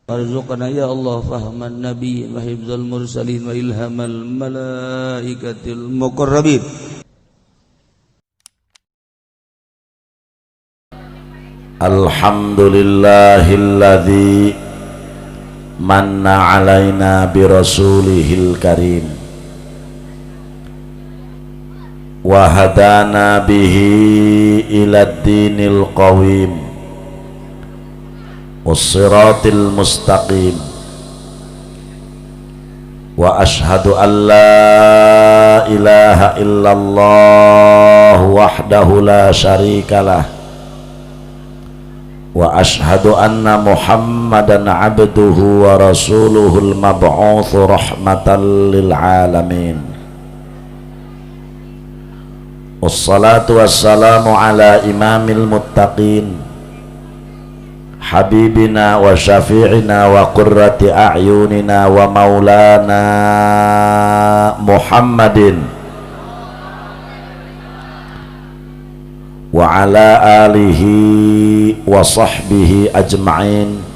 Warzuqna ya Allah fahman nabiyyin wa hifdzal mursalin wa ilhamal malaikatil muqarrabin. Alhamdulillahilladzi manna alaina bi rasulihil karim wa hadana bihi ila dinil qawim wassiratil mustaqim wa ashhadu an la ilaha illallah wahdahu la syarikalah wa ashhadu anna muhammadan abduhu wa rasuluhul mab'utsu rahmatan lil alamin. Wassalatu wassalamu ala imamil muttaqin habibina wa syafi'ina wa qurrati a'yunina wa maulana Muhammadin wa ala alihi wa sahbihi ajma'in.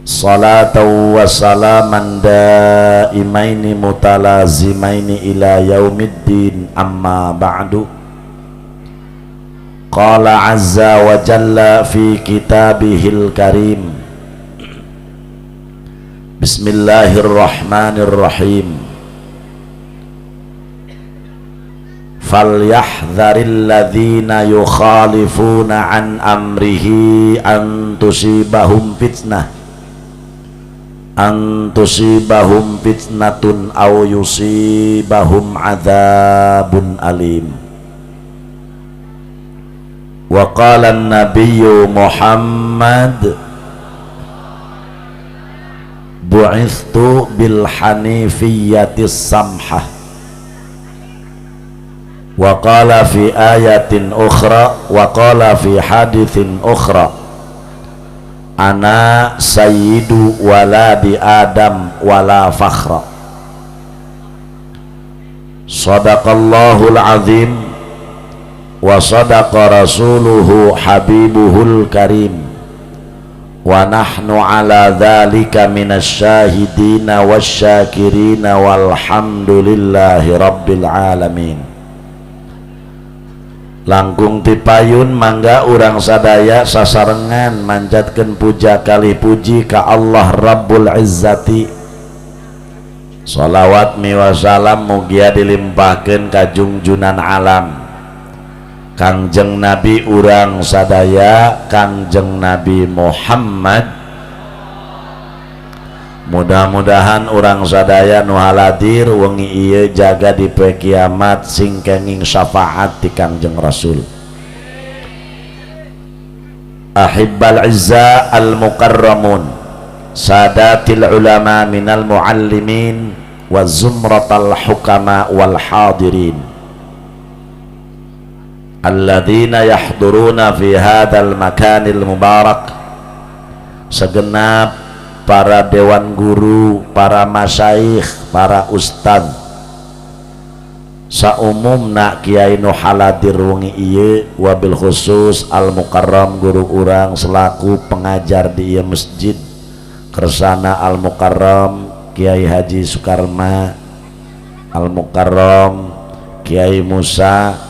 Salatan wa salaman daimaini mutalazimaini ila yaumiddin. Amma ba'du. Qala azza wa jalla fi kitabihil karim. Bismillahirrahmanirrahim. Falyahdharil ladzina yukhalifuna an amrihi an tusibahum fitnah an tusibahum fitnatun aw yusibahum adzabun alim. Wa qala an-nabiyyu Muhammad bu'ithtu bil hanifiyyatis samhah. Wa qala fi ayatin ukhra wa qala fi hadithin ukhra ana sayyidu waladi adam wala fakhra. Sadaqallahul azim wa sadaqa rasuluhu habibuhul karim wa nahnu ala dhalika minasyahidina wasyakirina walhamdulillahi rabbil alamin. Langkung tipayun mangga urang sadaya sasarengan manjatkeun puja kali puji ka Allah Rabbul Izzati. Salawat miwa salam mugia dilimpahkeun ka jungjunan alam Kangjeng Nabi urang sadaya, Kangjeng Nabi Muhammad. Mudah-mudahan urang sadaya nu haladir wengi ieu jaga di poe kiamat sing kenging syafaat ti Kangjeng Rasul. Ahibbal izza al mukarramun sadatil ulama minal muallimin wa zumratal hukama wal hadirin alladzina yahduruna fi hadzal makanil mubarak. Segenap para dewan guru, para masyayikh, para ustad, saumumna kiai nu haladir wengi ieu, wabil khusus al mukarram guru urang selaku pengajar di ieu masjid kersana al mukarram Kiai Haji Sukarma, al mukarram Kiai Musa,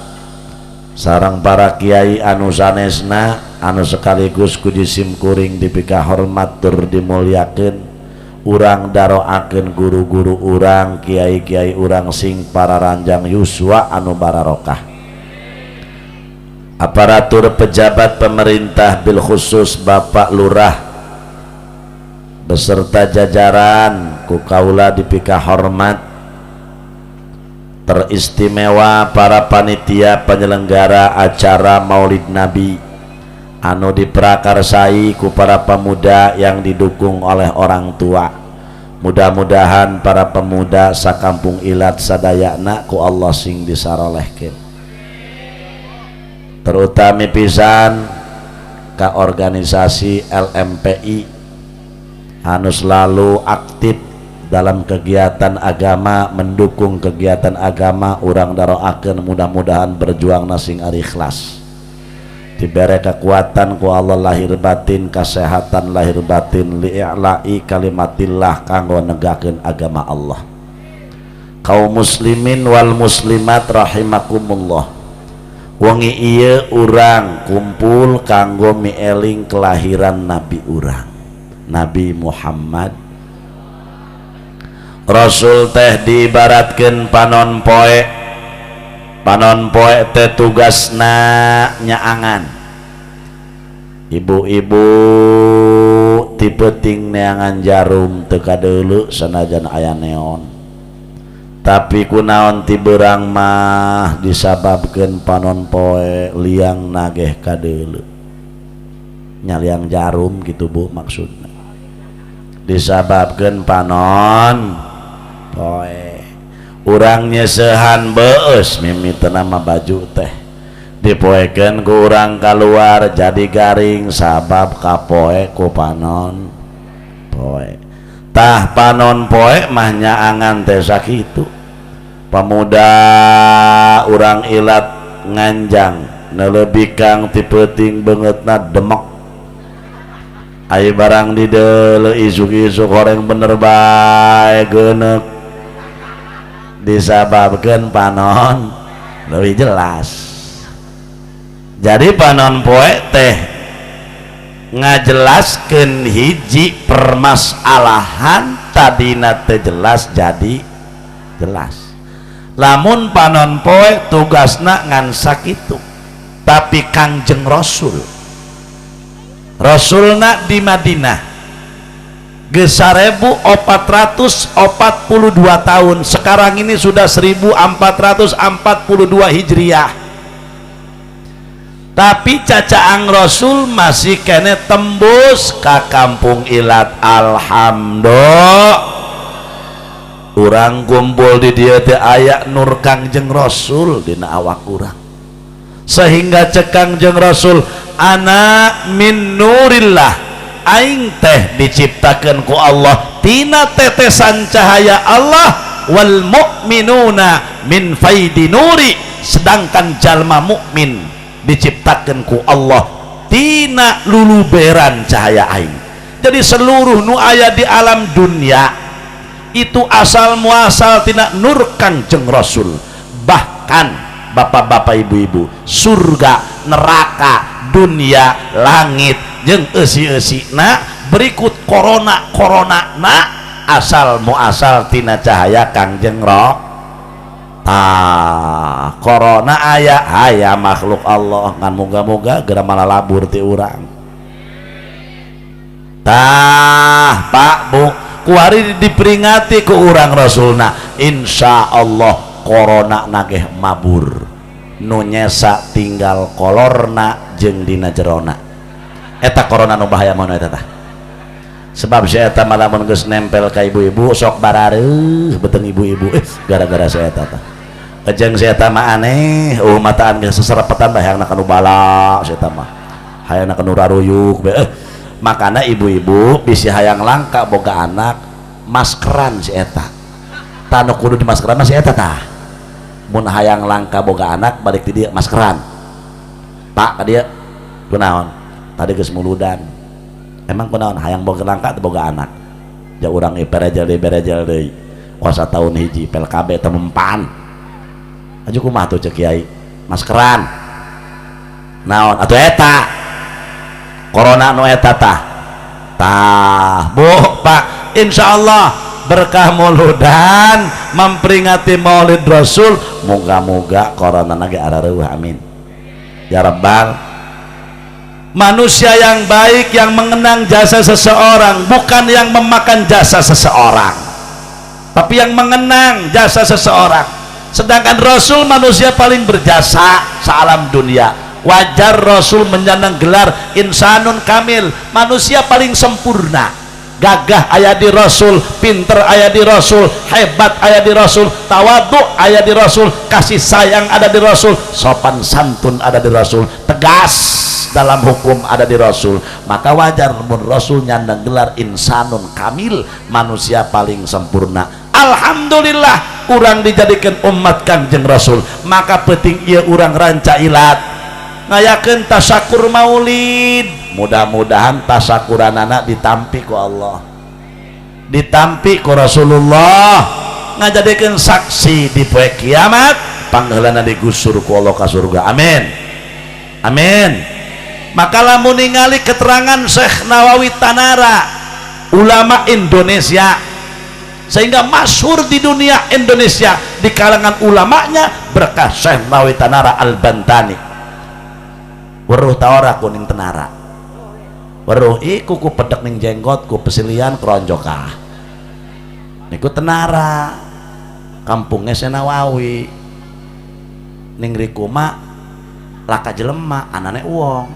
sarang para kiai anu sanesna anu sekaligus ku simkuring dipika hormat tur dimuliakeun. Urang daroakeun guru-guru urang, kiai-kiai urang sing para ranjang yuswa anu bararokah. Aparatur pejabat pemerintah bil khusus Bapak Lurah beserta jajaran ku kaula dipika hormat. Teristimewa para panitia penyelenggara acara Maulid Nabi anu diprakarsai ku para pemuda yang didukung oleh orang tua. Mudah-mudahan para pemuda sakampung Ilat sadayana ku Allah sing disarolehkeun. Terutami pisan ka organisasi LMPI anu selalu aktif dalam kegiatan agama, mendukung kegiatan agama. Urang daroakeun mudah-mudahan berjuang sing ari ikhlas. Dibere kekuatan ku Allah lahir batin, kesehatan lahir batin, li'i'la'i kalimatillah, kanggo negakeun agama Allah. Kaum muslimin wal muslimat rahimakumullah, wengi ieu urang kumpul kanggo mieling kelahiran nabi urang, Nabi Muhammad. Rasul teh diibaratkeun panon poe. Panon poe teh tugasna nyaangan. Ibu-ibu ti peuting neangan jarum teu kadeuleu sanajan aya neon, tapi kunaon ti beurang mah disababkeun panon poe liang nageh kadeuleu nya, liang jarum gitu, Bu. Maksudna disababkeun panon poe. Urang nyesehan beus mimiti nama baju teh dipoekeun ku urang keluar jadi garing sabab kapoe ku panon poe. Tah, panon poe mah nyaangan teh sakitu. Pemuda urang ilat nganjang neuleuh kang ti peuting beungeutna demek. Aya barang di deuleu isuk-isuk horeng bener bae geuneuk disababkan panon lebih jelas. Jadi panon poe teh ngajelaskan hiji permasalahan, tadina teh jelas jadi jelas. Lamun panon poe tugasna ngan sakitu. Tapi Kangjeng Rasul, Rasulna di Madinah geus 1442 tahun, sekarang ini sudah 1442 Hijriah, tapi cacaang Rasul masih kene tembus ke kampung ilat. Alhamdulillah, urang kumpul di dieu teh aya nur Kangjeng Rasul dina awak urang, sehingga cek Kangjeng Rasul, "Ana min nurillah." Aing teh diciptakan ku Allah tina tetesan cahaya Allah. "Wal mu'minuna min faidi nuri." Sedangkan jalma mukmin diciptakan ku Allah tina luluberan cahaya aing. Jadi seluruh nu aya di alam dunia itu asal muasal tina nur Kangjeng Rasul. Bahkan bapak-bapak, ibu-ibu, surga, neraka, dunia, langit jeung eusi-eusi na, berikut corona corona na, asal muasal tina cahaya Kangjeng Ro. Tah, corona aya aya makhluk Allah, ngan moga-moga geura malalabur ti urang. Tah, Pak, Bu, kuari diperingati ku urang Rasulna, insya Allah corona nageh mabur, nu nyesa tinggal kolorna jeung dina jerona. Eta corona nu bahaya mana eta? Tah, sebab si eta mah lamun geus nempel ka ibu-ibu sok barareuh beuteung ibu-ibu. Eh, gara-gara si eta. Tah, jeung si eta mah aneh, oh, mataan geus seserepetan bae, hayangna kanu bala. Si eta mah hayangna kanu raruyuk. Eh, makana ibu-ibu bisi hayang langka boga anak, maskeran si eta. Tah, nu kudu di maskeran mah si eta. Tah, mun hayang langka boga anak, balik ti dieu maskeran, Pak, ka dieu. Kunaon? Tadi geus muludan. Emang kunaon? Hayang boga langka teu boga anak. Ja urang iperejel deui, berejel deui, kuasa tahun hiji pel KB teu mempan. Aju kumaha tuh? Cek kiai, maskeran. Naon atuh eta corona nu eta? Tah, tah, Bu, Pak, insyaallah berkah muludan memperingati Maulid Rasul, moga-moga corona ge arareuh. Amin ya rabbal. Manusia yang baik yang mengenang jasa seseorang, bukan yang memakan jasa seseorang, tapi yang mengenang jasa seseorang. Sedangkan Rasul manusia paling berjasa sealam dunia. Wajar Rasul menyandang gelar insanun kamil, manusia paling sempurna. Gagah aya di Rasul, pinter aya di Rasul, hebat aya di Rasul, tawadu aya di Rasul, kasih sayang ada di Rasul, sopan santun ada di Rasul, tegas dalam hukum ada di Rasul. Maka wajar mun Rasul nyandang gelar insanun kamil, manusia paling sempurna. Alhamdulillah, urang dijadikan umat Kangjeng Rasul. Maka penting ieu urang ranca ilat. Ngayakeun tasakur maulid. Mudah-mudahan tasakuranana ditampi ku Allah, ditampi ku Rasulullah, ngajadikeun saksi di poe kiamat, pangheulana digusur ku Allah ka surga. Amin, amin. Maka lamun ningali keterangan Syekh Nawawi Tanara, ulama Indonesia, sehingga masyhur di dunia Indonesia di kalangan ulamanya berkah Syekh Nawawi Tanara Al-Bantani. Weruh ta ora kuning tenara? Weruh iku ku pedek ning jenggot ku pesilian kronjokah niku tenara, kampungnya Syekh Nawawi. Ning riku mah laka jelema anane uwong.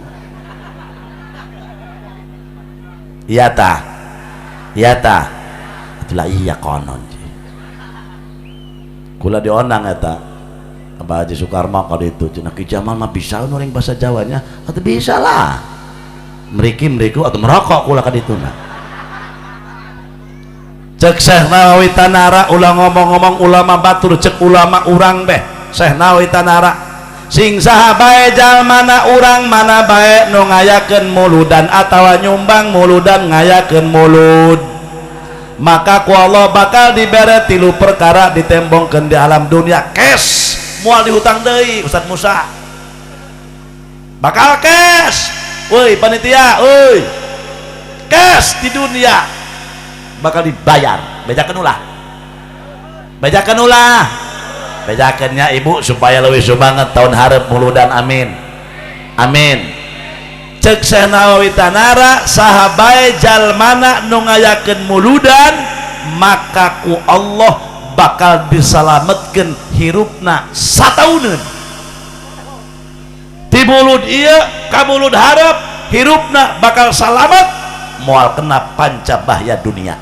Iya ta, iya ta, itulah iya konon. Kula dionang eta Abah Haji Sukarma kali itu cenah Ki Jamal mah bisa nuring bahasa Jawanya atau bisa lah meriki meriku atau merokok kula kadituna. Cek Syekh Nawawi Tanara ulah ngomong-ngomong ulama batur, cek ulama urang beh Syekh Nawawi Tanara sing saha bae jalmana urang mana bae nu ngayakeun muludan atawa nyumbang muludan ngayakeun mulud, maka ku Allah bakal dibere tilu perkara ditembongkeun di alam dunia. Cash moal dihutang deui Ustaz Musa, bakal cash. Woi panitia, woi, cash di dunia bakal dibayar. Bejakeun ulah, bejakeun ulah, bejakeunnya ibu supaya leuwih sumanget tahun hareup muludan. Amin, amin. Cek Syekh Nawawi Tanara saha bae jalmana nu ngayakeun muludan maka ku Allah bakal disalametkeun hirupna satauneun. Ti mulud ieu ka mulud hareup hirupna bakal salamet, moal kena panca bahaya dunia,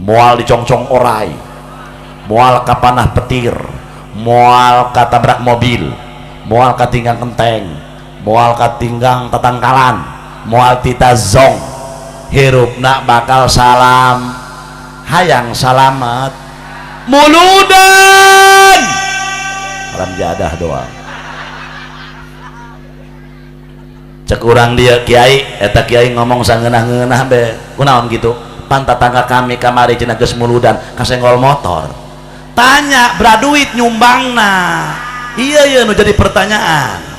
moal dicongcong orai, moal kapanah petir, moal katabrak mobil, moal katinggang kenteng, moal katinggang tetangkalan, moal tita zong, hirupna bakal salam. Hayang salamet muludan haram jadah doang. Cek urang dia kiai eta kiai ngomong sangeunah-ngeunah be kunaon gitu, pan tatangga kami kamari cenah geus muludan kasenggol motor. Tanya beraduit nyumbangna. Iya iya nu jadi pertanyaan.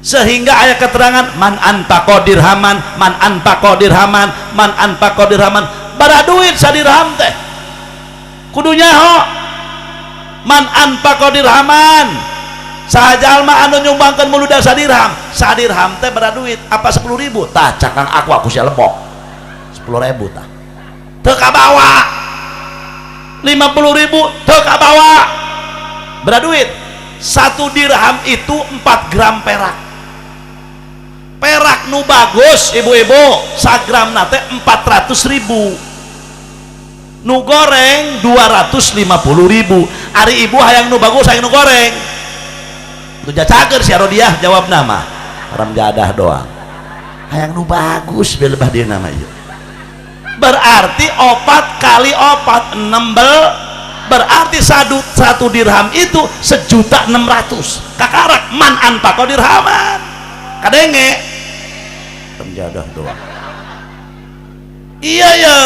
Sehingga aya keterangan man anfaqa dirhaman, man anfaqa dirhaman, man anfaqa dirhaman, bara duit sadirham teh kudu nyaho. Man anfaqa dirhaman, saha jalma anu nyumbangkeun muludan sadirham, sadirham teh bara duit apa 10.000 tah cakang aku sia lebok 10.000 tah teu kabawa, 50.000 teu kabawa, bara duit. 1 dirham itu 4 gram perak. Perak nu bagus ibu-ibu sagram nate 400.000, nu goreng 250.000. Ari ibu hayang nu bagus hayang nu goreng tu cager si Arodiah jawab nama haram jadah doang. Hayang nu bagus lebah dia nama ieu. Berarti 4 kali 4 6, berarti satu dirham itu 1.600.000. Kakarak man anfaqa dirhaman kadenge jadah doang. Iya ya,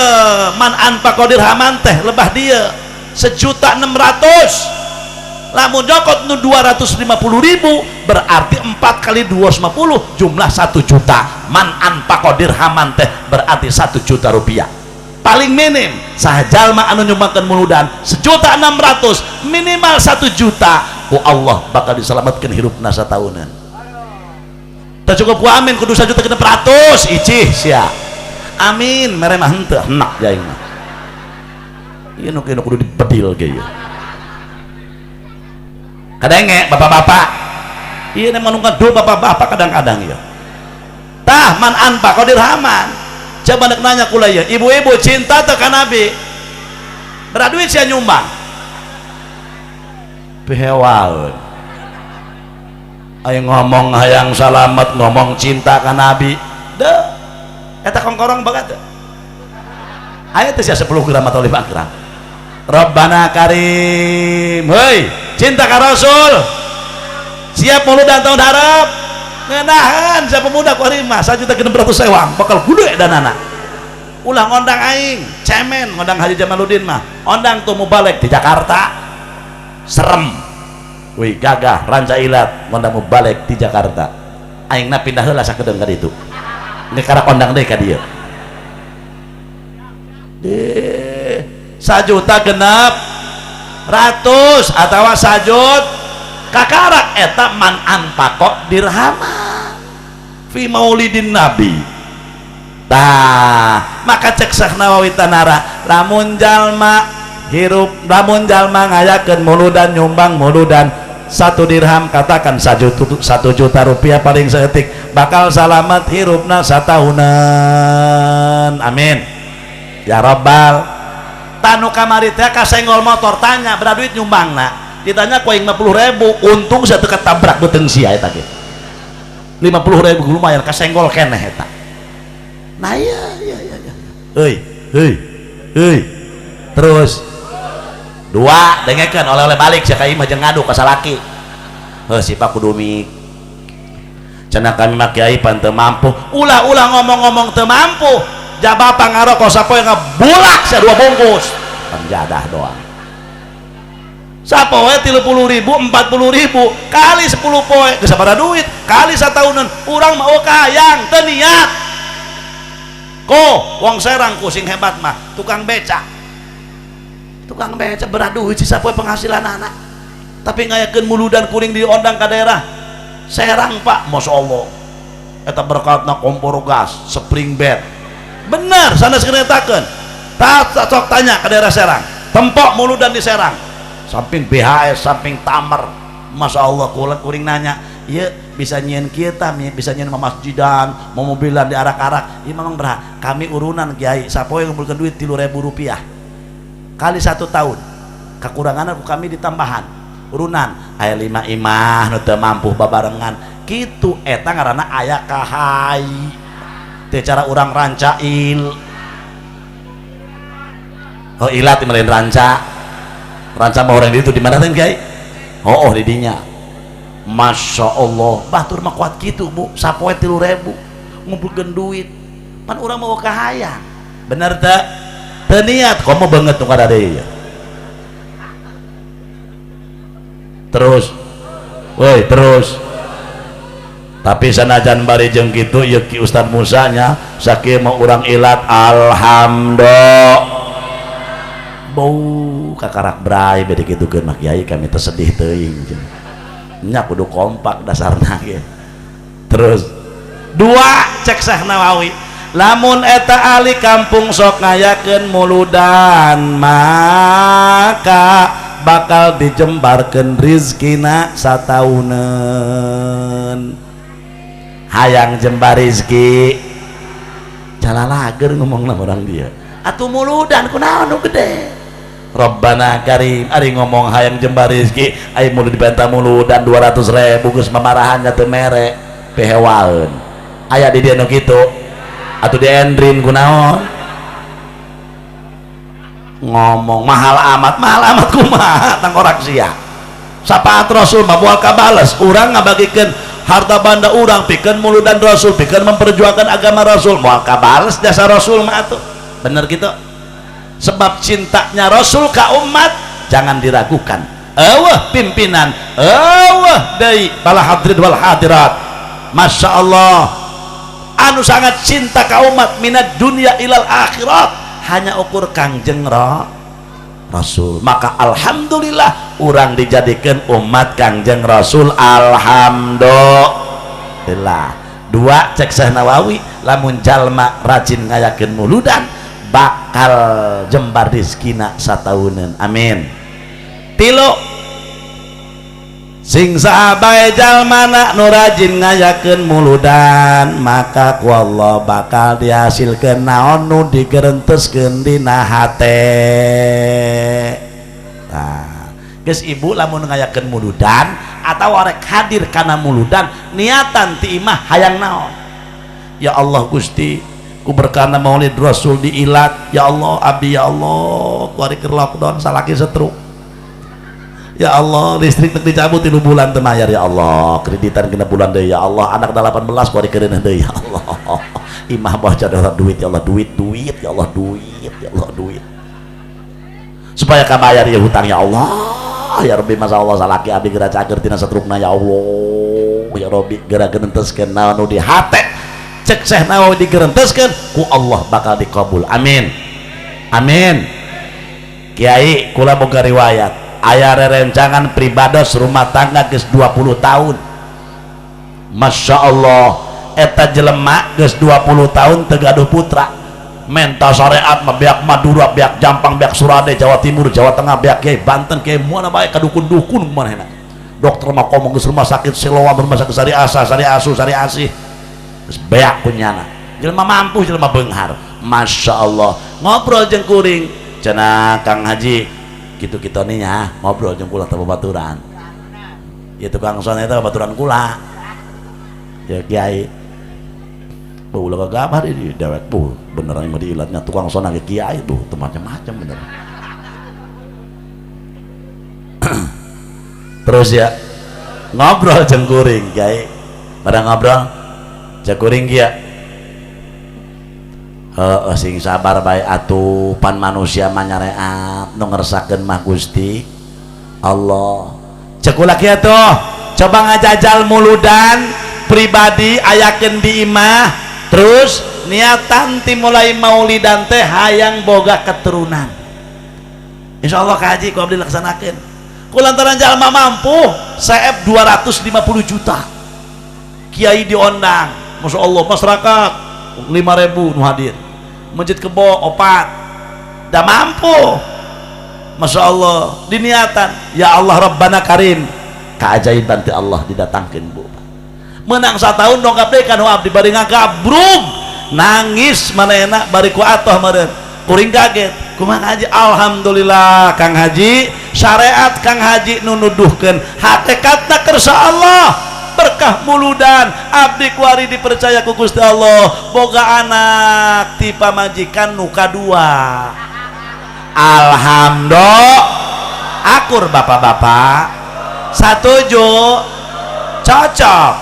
man anfaqa dirhaman teh lebah dia 1.600.000. Lamun jokot nu 250.000 berarti 4 kali 250 jumlah 1 juta. Man anfaqa dirhaman teh berarti 1 juta rupiah paling minim. Saha jalma anu nyumbangkeun muludan 1.600.000 minimal 1 juta ku Allah bakal diselamatkeun hirupna sataunan. Tak cukup ku amin kudu 1.600.000 icih sia. Amin mere mah henteu enak jaing mah. Ieu nu kudu dibedil ge ieu. Kadenge bapak-bapak. Ieu nu ngadu bapak-bapak kadang-kadang ieu. Tah man anfaqa dirhaman. Coba nek nanya kula ieu, ibu-ibu cinta teu ka Nabi? Beraduit sia nyumbang. Pihewaeun. Ayo ngomong hayang salamet, ngomong cinta ka Nabi. Deh, eta kongkorong banget. Ayo teh sia 10 gram atau 5 gram. Rabbana karim. Hei, cinta ka Rasul. Siap muludan tahun harap ngenahan siapa pemuda ku ari mah 1.600.000 bakal gede danana. Ulah ngondang aing, cemen ngondang Haji Jamaluddin mah. Ondang tuh mubalig di Jakarta. Serem. Wih gagah ranca ilat ngondang mubalig di Jakarta. Aingna pindah heula sakedeung ka ditu. Geus karak ondang deui ka dieu. Deh, 1.600.000 atawa 1 kakarak eta man anfaqo dirhama fi maulidin nabi. Tah, maka cek Syekh Nawawi tanara lamun jalma hirup lamun jalma ngayakeun muludan nyumbang muludan 1 dirham katakan 1 juta rupiah paling saeutik bakal salamat hirupna satahunan. Amin ya rabbal. Tanu kamari teh kasenggol motor tanya berapa duit nyumbangna, ditanya ku aing 50.000, untung saya teu ketabrak beuteung sia eta ge 50.000 lumayan kasenggol keneh eta. Nah iya iya iya iya. Hei hei hei. Terus dua dengekeun oleh-oleh balik sia ka imah jeung ngadu ka salaki. Heuh si Pak kudu mik. Cenah kami mah kiai pan teu mampu. Ulah-ulah ngomong-ngomong teu mampu. Jaba pangarokok sapoe ngebulak sia 2 bungkus. Panjadah doang. Sapoe 30.000, 40.000 kali 10 poe geus sabaraha duit kali sataunan urang mah hayang teu niat. Ko wong Serang ku sing hebat mah tukang beca. Tukang beca beradu sih sapoe penghasilan anak. Tapi ngayakeun muludan kuring diondang ka daerah Serang Pak, Masya Allah. Eta berkatna kompor gas, spring bed. Bener sanes ngeretakeun. Tah sok tanya ke daerah Serang. Tempok muludan di Serang. Samping BHS, samping Tamer. Masya Allah kula kuring nanya, ieu bisa nyieun kieu tah, bisa nyieun masjidan, momobilan diarak-arak. Ieu memang berhak. Kami urunan kiai, sapoe ngumpulkeun duit 3.000 rupiah. Kali 1 tahun. Kekurangan ku kami ditambahan. Urunan aya 5 imah nu teu mampu babarengan. Kitu eta ngaranna aya kahai. Teu cara urang rancail. Oh ilat lain ranca. Ranca mah urang ditu di mana teh kiai? Oh, oh di dinya. Masya Allah, batur mah kuat gitu bu, sapoe 3.000 ngumpulkeun duit, pan urang mau kahayang, bener teu? Teu niat, komo beungeut nu kada deui. Terus, woi terus. Tapi sanajan bari jeung kitu ieu Ki Ustad Musa nya, sakieu mah urang ilat alhamdulillah. Bau kakarak bray bede kitukeun mah kiai kami teh sedih teuing. Nya kudu kompak dasarna ge. Terus dua cek Syekh Nawawi, lamun eta ahli kampung sok ngayakeun muludan maka bakal dijembarkeun rizkina satauneun. Hayang jembar rizki calalager ngomongna urang dia. Atuh muludan kunaon nu gede. Rabbana karim ari ngomong hayang jembar rizki ari mulu dibenta muludan 200.000 geus mamarahan teu mere pehewaeun. Aya di dieu nu kitu atuh di endrin kunaon ngomong mahal amat kumaha tangkorak sia. Sapaat Rasul mah moal kabales urang ngabagikeun harta banda urang pikeun muludan Rasul pikeun memperjuangkan agama Rasul moal kabales jasa Rasul mah atuh. Bener gitu? Sebab cintanya Rasul ka umat jangan diragukan. Eueuh pimpinan, eueuh deui bala hadirin wal hadirat. Masya Allah, anu sangat cinta ka umat minad dunya ilal akhirat hanya ukur Kangjeng Rasul. Maka alhamdulillah urang dijadikan umat Kangjeng Rasul. Alhamdulillah. Dua cek Syekh Nawawi, lamun jalma rajin ngayakeun muludan bakal jembar rizkina sataunan. Amin. Tilu sing sahabae jalmana nu rajin ngayakeun muludan maka ku Allah bakal dihasilkeun naon nu digerenteskeun dina hate. Tah geus ibu lamun ngayakeun muludan atawa rek hadir kana muludan niatan ti imah hayang naon? Ya Allah Gusti, ku berkana maulid Rasul diilat ya Allah abdi ya Allah ku ari keur lockdown salaki setruk Ya Allah, listrik teu dicabut 3 bulan teu mayar ya Allah, kreditan 6 bulan deui ya Allah, anak 18 ku dikereuneuh deui ya Allah. Imah baca duit ya Allah, duit duit ya Allah, duit ya Allah, duit. Supaya kabayar ya hutang ya Allah. Ya Rabbi, masa Allah salaki abdi geura cager tina satrukna ya Allah. Ya Rabbi, geura gerenteskeun naon nu di hate. Cek Syekh Nawawi digerenteskeun ku Allah bakal dikabul. Amin. Amin. Kiai kula boga riwayat aya rerencangan pribados rumah tangga geus 20 tahun. Masya Allah, eta jelema geus 20 tahun teu gaduh putra. Menta syariat mah beak Madura, beak Jampang, beak Surade, Jawa Timur, Jawa Tengah, beak Kiai Banten, Kiai mana bae ka dukun-dukun manehna. Dokter mah komong geus rumah sakit Siloam, rumah sakit Sari Asa, Sari Asu, Sari Asih. Geus beak kunyana. Jelema mampu, jelema beunghar. Masya Allah, ngobrol jeung kuring cenah Kang Haji gitu-gitu nih ya, ngobrol jeung kula teh babaturan. Ya tukang son eta babaturan kula. Ya kiai. Bu ulah kagabah di dewek bu beneran mah diilatnya tukang son ge kiai bu teu macam-macam bener. Terus ya ngobrol jeung kuring kiai. Pada ngobrol jeung kuring kieu. Heeh sing sabar bae atuh pan manusia mah nyareat nu ngersakeun mah Gusti Allah. Cek kula kieu tuh, coba ngajajal muludan pribadi ayakeun di imah, terus niatan ti mulai maulidan teh hayang boga keturunan. Insyaallah ka haji ku abdi laksanakeun. Ku lantaran jalma mampu seep 250 juta. Kiai diondang, Masya Allah masyarakat 5.000 nu hadir. Masjid Kebo 4 dah mampu. Masya Allah diniatan ya Allah Rabbana Karim, keajaiban ti Allah didatangkeun bu. Menang satahun dongkap deui ka nu abdi bari ngagabrug nangis manehna bari ku atoh meureun kuring kaget kumaha haji. Alhamdulillah Kang Haji, syariat Kang Haji nu nuduhkeun hakikatna kersa Allah berkah muludan abdi kuari dipercaya ku Gusti Allah boga anak ti pamajikan nu kadua. Alhamdulillah akur bapak-bapak satuju cocok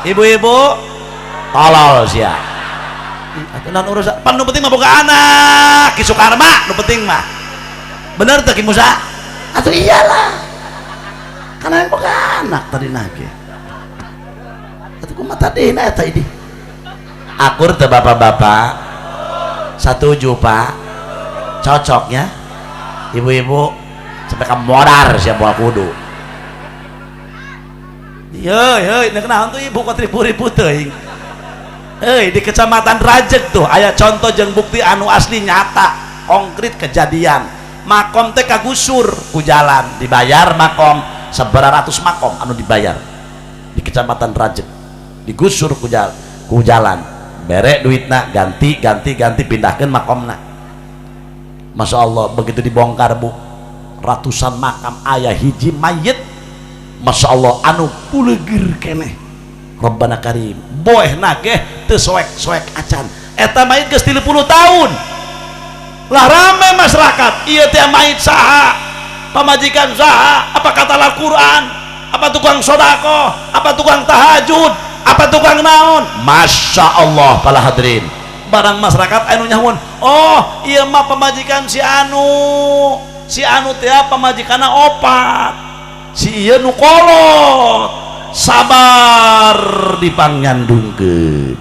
ibu-ibu tolol sia atuh naon urusan pan nu penting mah boga anak Ki Sukarma nu penting mah bener teu Ki Musa atuh iyalah karena yang boga anak tadi nage atuh kumaha tadina eta ini akur teu bapak-bapak satuju Pak cocoknya ibu-ibu sampai ka modar sia moal kudu. Heuy heuy nek naon tuh ibu kok ribu-ribu teuing. Heuy di Kecamatan Rajeg tuh aya contoh jeung bukti anu asli nyata konkret kejadian. Makom teh kagusur ku jalan dibayar makom sabaratus makom anu dibayar di Kecamatan Rajeg digusur ku jalan bere duitna ganti ganti ganti pindahkeun makomna. Masya Allah begitu dibongkar bu ratusan makam aya hiji mayit Masya Allah anu pulegir keneh Rabbana Karim boeh nageh teu soek-soek acan eta mayit geus 30 tahun lah rame masyarakat ieu teh mayit saha pamajikan saha apa kata Al-Qur'an apa tukang sedekah apa tukang tahajud apa tukang naon. Masya Allah para hadirin barang masyarakat anu nyahuan oh ieu mah pamajikan si anu teh pamajikanna opat si ieu nu kolot sabar dipangyandungkeun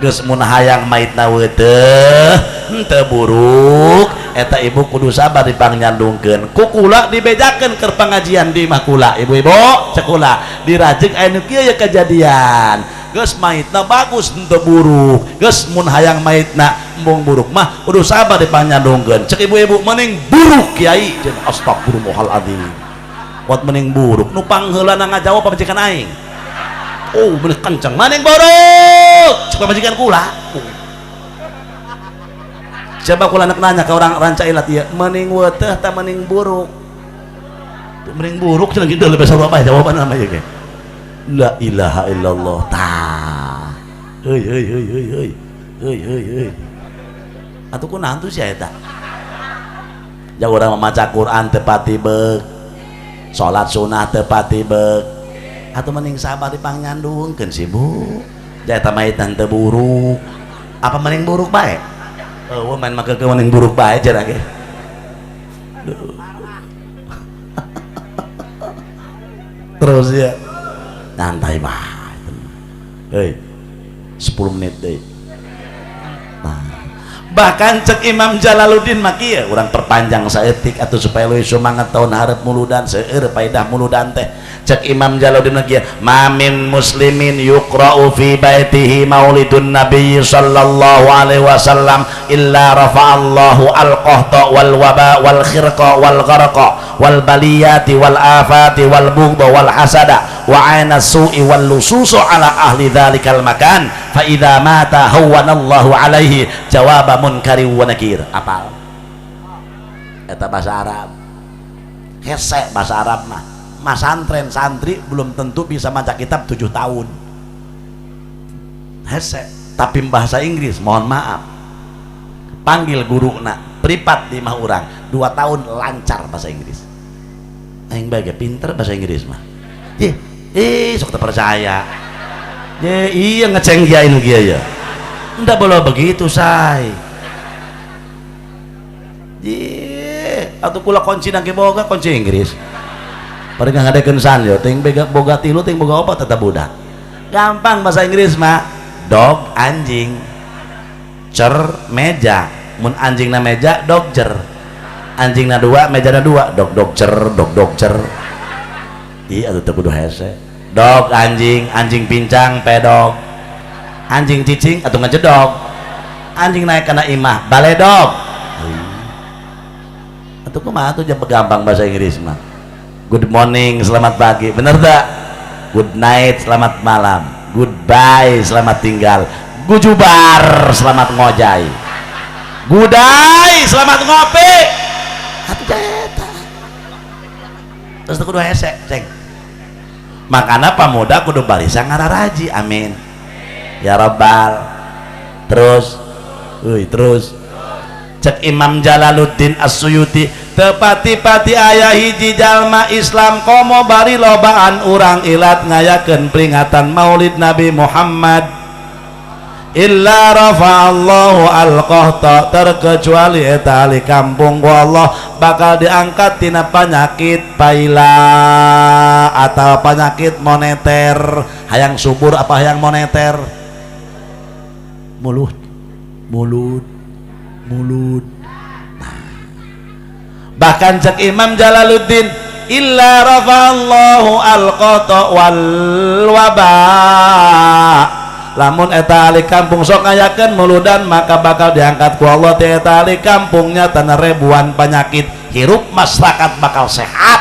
geus mun hayang maitna weuteuh henteu buruk eta ibu kudu sabar dipangyandungkeun ku kula dibejakeun keur pangajian di imah kula ibu-ibu cek kula dirajeg aya nu kieu ye kejadian geus maitna bagus henteu buruk geus mun hayang maitna embung buruk mah kudu sabar dipangyandungkeun cek ibu-ibu mending buruk kiai jeung astagfirullahaladzim wat mending buruk nu pangheulana ngajawab pamajikan aing oh mending kenceng mending buruk cek pamajikan kula. Coba kula nek nanya ke orang Ranca Ilat ieu mending weuteuh ta mending buruk mending buruk cenah kitu lebih sarua bae jawabanna mah ieu ge la ilaha illallah tah heuy heuy heuy heuy heuy heuy heuy heuy atuh kunaon tuh sia eta ja urang maca Quran teu pati beuk Salat sunah teu pati beuk. Atuh mending sabar dipangyandungkeun sih Bu. Da eta mah teu buruk. Apa mending buruk bae? Eueuh main mah keukeuh mending buruk bae cenah ge. Terus ya. Santai bae. Heuy. 10 menit deui. Nah. Bahkan cek Imam Jalaluddin mah kieu, urang perpanjang saeutik atuh supaya leuwih semangat tahun hareup muludan seueur paedah muludan teh. Cek Imam Jalaluddin mah kieu, mamin muslimin yuqra'u fi baitihi maulidun nabiy sallallahu alaihi wasallam illa rafa'allahu al-qahta wal waba wal khirqa wal gharqa wal baliyati wal afati wal bughdha wal hasada wa aina su'i wal lususu ala ahli dzalikal makan fa idza mata hawwanallahu alaihi jawaba munkari wa nakir. Apal eta bahasa Arab, hese bahasa Arab mah. Masantren santri belum tentu bisa maca kitab 7 tahun hese. Tapi bahasa Inggris mohon maaf, panggil guru nak privat di mah urang 2 tahun lancar bahasa Inggris. Aing bae pinter bahasa Inggris mah. Sok teu percaya. Iya ngeceng kiai nu kieu ya. Ndak boleh begitu say. Atuh kula kunci nang boga kunci Inggris. Bari ngadekeun san yo ting boga 3 ting boga 4 tetep budak. Gampang bahasa Inggris mah. Dog anjing, cer meja. Mun anjingna meja dog cer. Anjingna 2 mejana 2 dog dog cer dog dog cer. Ih atuh teu kudu hese. Dog anjing, anjing pincang pedog. Anjing cicing atau ngejedog. Anjing naik kana imah baledog. Atuh kumaha atuh gampang bahasa Inggris mah. Good morning, selamat pagi, bener tak? Good night, selamat malam. Goodbye, selamat tinggal. Gujubar, selamat ngojai. Gudai, selamat ngopi. Atuh eta. Terus kudu hese, ceng. Makana pamuda kudu barisa ngararaji, amin. Ya Rabbal. Terus, terus. Cek Imam Jalaluddin As-Suyuti, tepati-pati aya hiji jalma Islam komo bari lobaan urang ilat ngayakeun peringatan Maulid Nabi Muhammad illa rafa'allahu al-qahta, terkecuali eta ahli kampung ku Allah bakal diangkat tina penyakit paila atau penyakit moneter. Hayang subur apa hayang moneter? Mulut, mulut, mulut. Nah. Bahkan cek Imam Jalaluddin illa rafa'allahu al-qata wal waba, lamun eta ahli kampung sok ngayakeun muludan maka bakal diangkat ku Allah ti eta ahli kampungnya tanah ribuan penyakit, hirup masyarakat bakal sehat.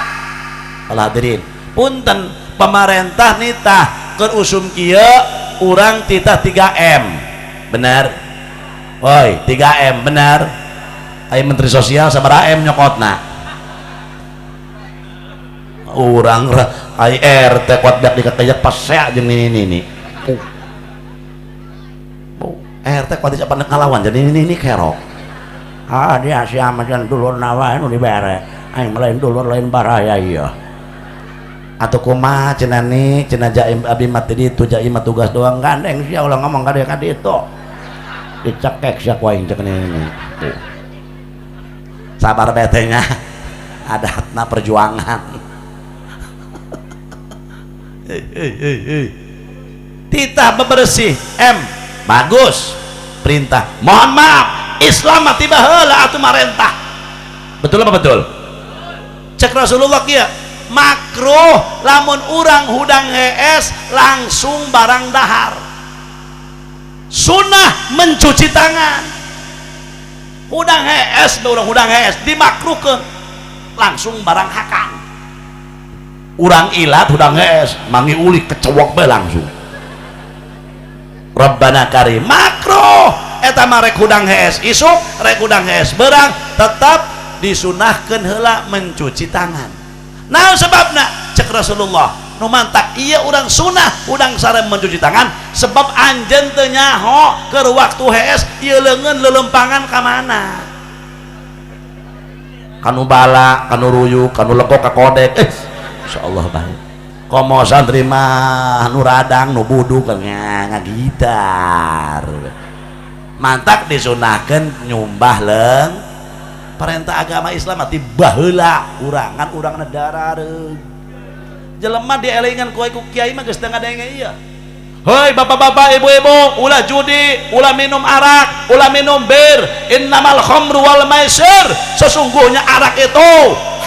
Hadirin punten, pemerintah nitah keur usum kieu urang titah 3M, bener? Woi, 3M benar. Ayo menteri sosial sabaraha M nyokotna. Urang ai RT kuat biak dikakeyak pasea jeung nini-nini. RT kuat dicapan ngalawan jadi nini-nini kerok. Ah dia sia mah dulur nawa nu dibere. Aing lain dulur lain baraya ieu. Atuh kumaha cenah ni cenah jaim abdi mah teh ditu jaim mah tugas doang gandeng sia ulah ngomong ka dieu ka ditu. Dicekek sia ku aing cek nini. Sabar betenya, adatna perjuangan. Titah bebersih M bagus perintah. Mohon maaf, Islam mah tiba heula atuh marentah. Betul apa betul? Cek Rasulullah kieu, makruh lamun urang hudang hees langsung barang dahar. Sunnah mencuci tangan. Hudang hees, urang hudang hees dimakruhkeun langsung barang hakan. Urang ilat hudang hees mangi uli kecewok bae langsung. Rabbana karim makruh eta mah rek hudang hees isuk rek hudang hees berang tetap disunahkeun heula mencuci tangan. Nah sebabna cek Rasulullah nu mantak iya urang sunah udang sareng mencuci tangan sebab anjeun teu nyaho keur waktu hees ieu leungeun lelempangan ka mana, kanu bala kanu ruyuk kanu legok ka kodek. Insyaallah baik. Komo santri mah nu radang nu buduk ngagitar. Mantak disunahkeun nyumbah leung. Perintah agama Islam mati baheula urangan urang negara. Jelema dielingan ku kiai mah geus teu ngadenge ieu. Hei bapak-bapak, ibu-ibu, ulah judi, ulah minum arak, ulah minum bir. Innamal khamru wal maisir. Sesungguhnya arak itu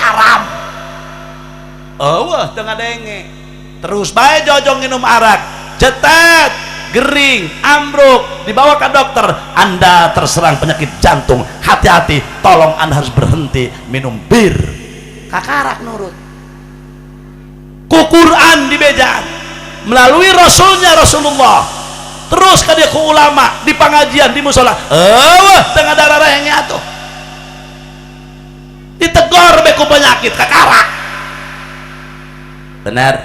haram. Eueuh teu ngadenge. Terus bae jojong minum arak, cetet, gering, ambruk, dibawa ke dokter, Anda terserang penyakit jantung. Hati-hati, tolong Anda harus berhenti minum bir. Kakarak nurut. Ku Quran dibejaan melalui rasulnya Rasulullah, terus ka dia ku ulama di pengajian di musola, eueuh teu dararehnya atuh, ditegor be ku penyakit kakarak. Bener,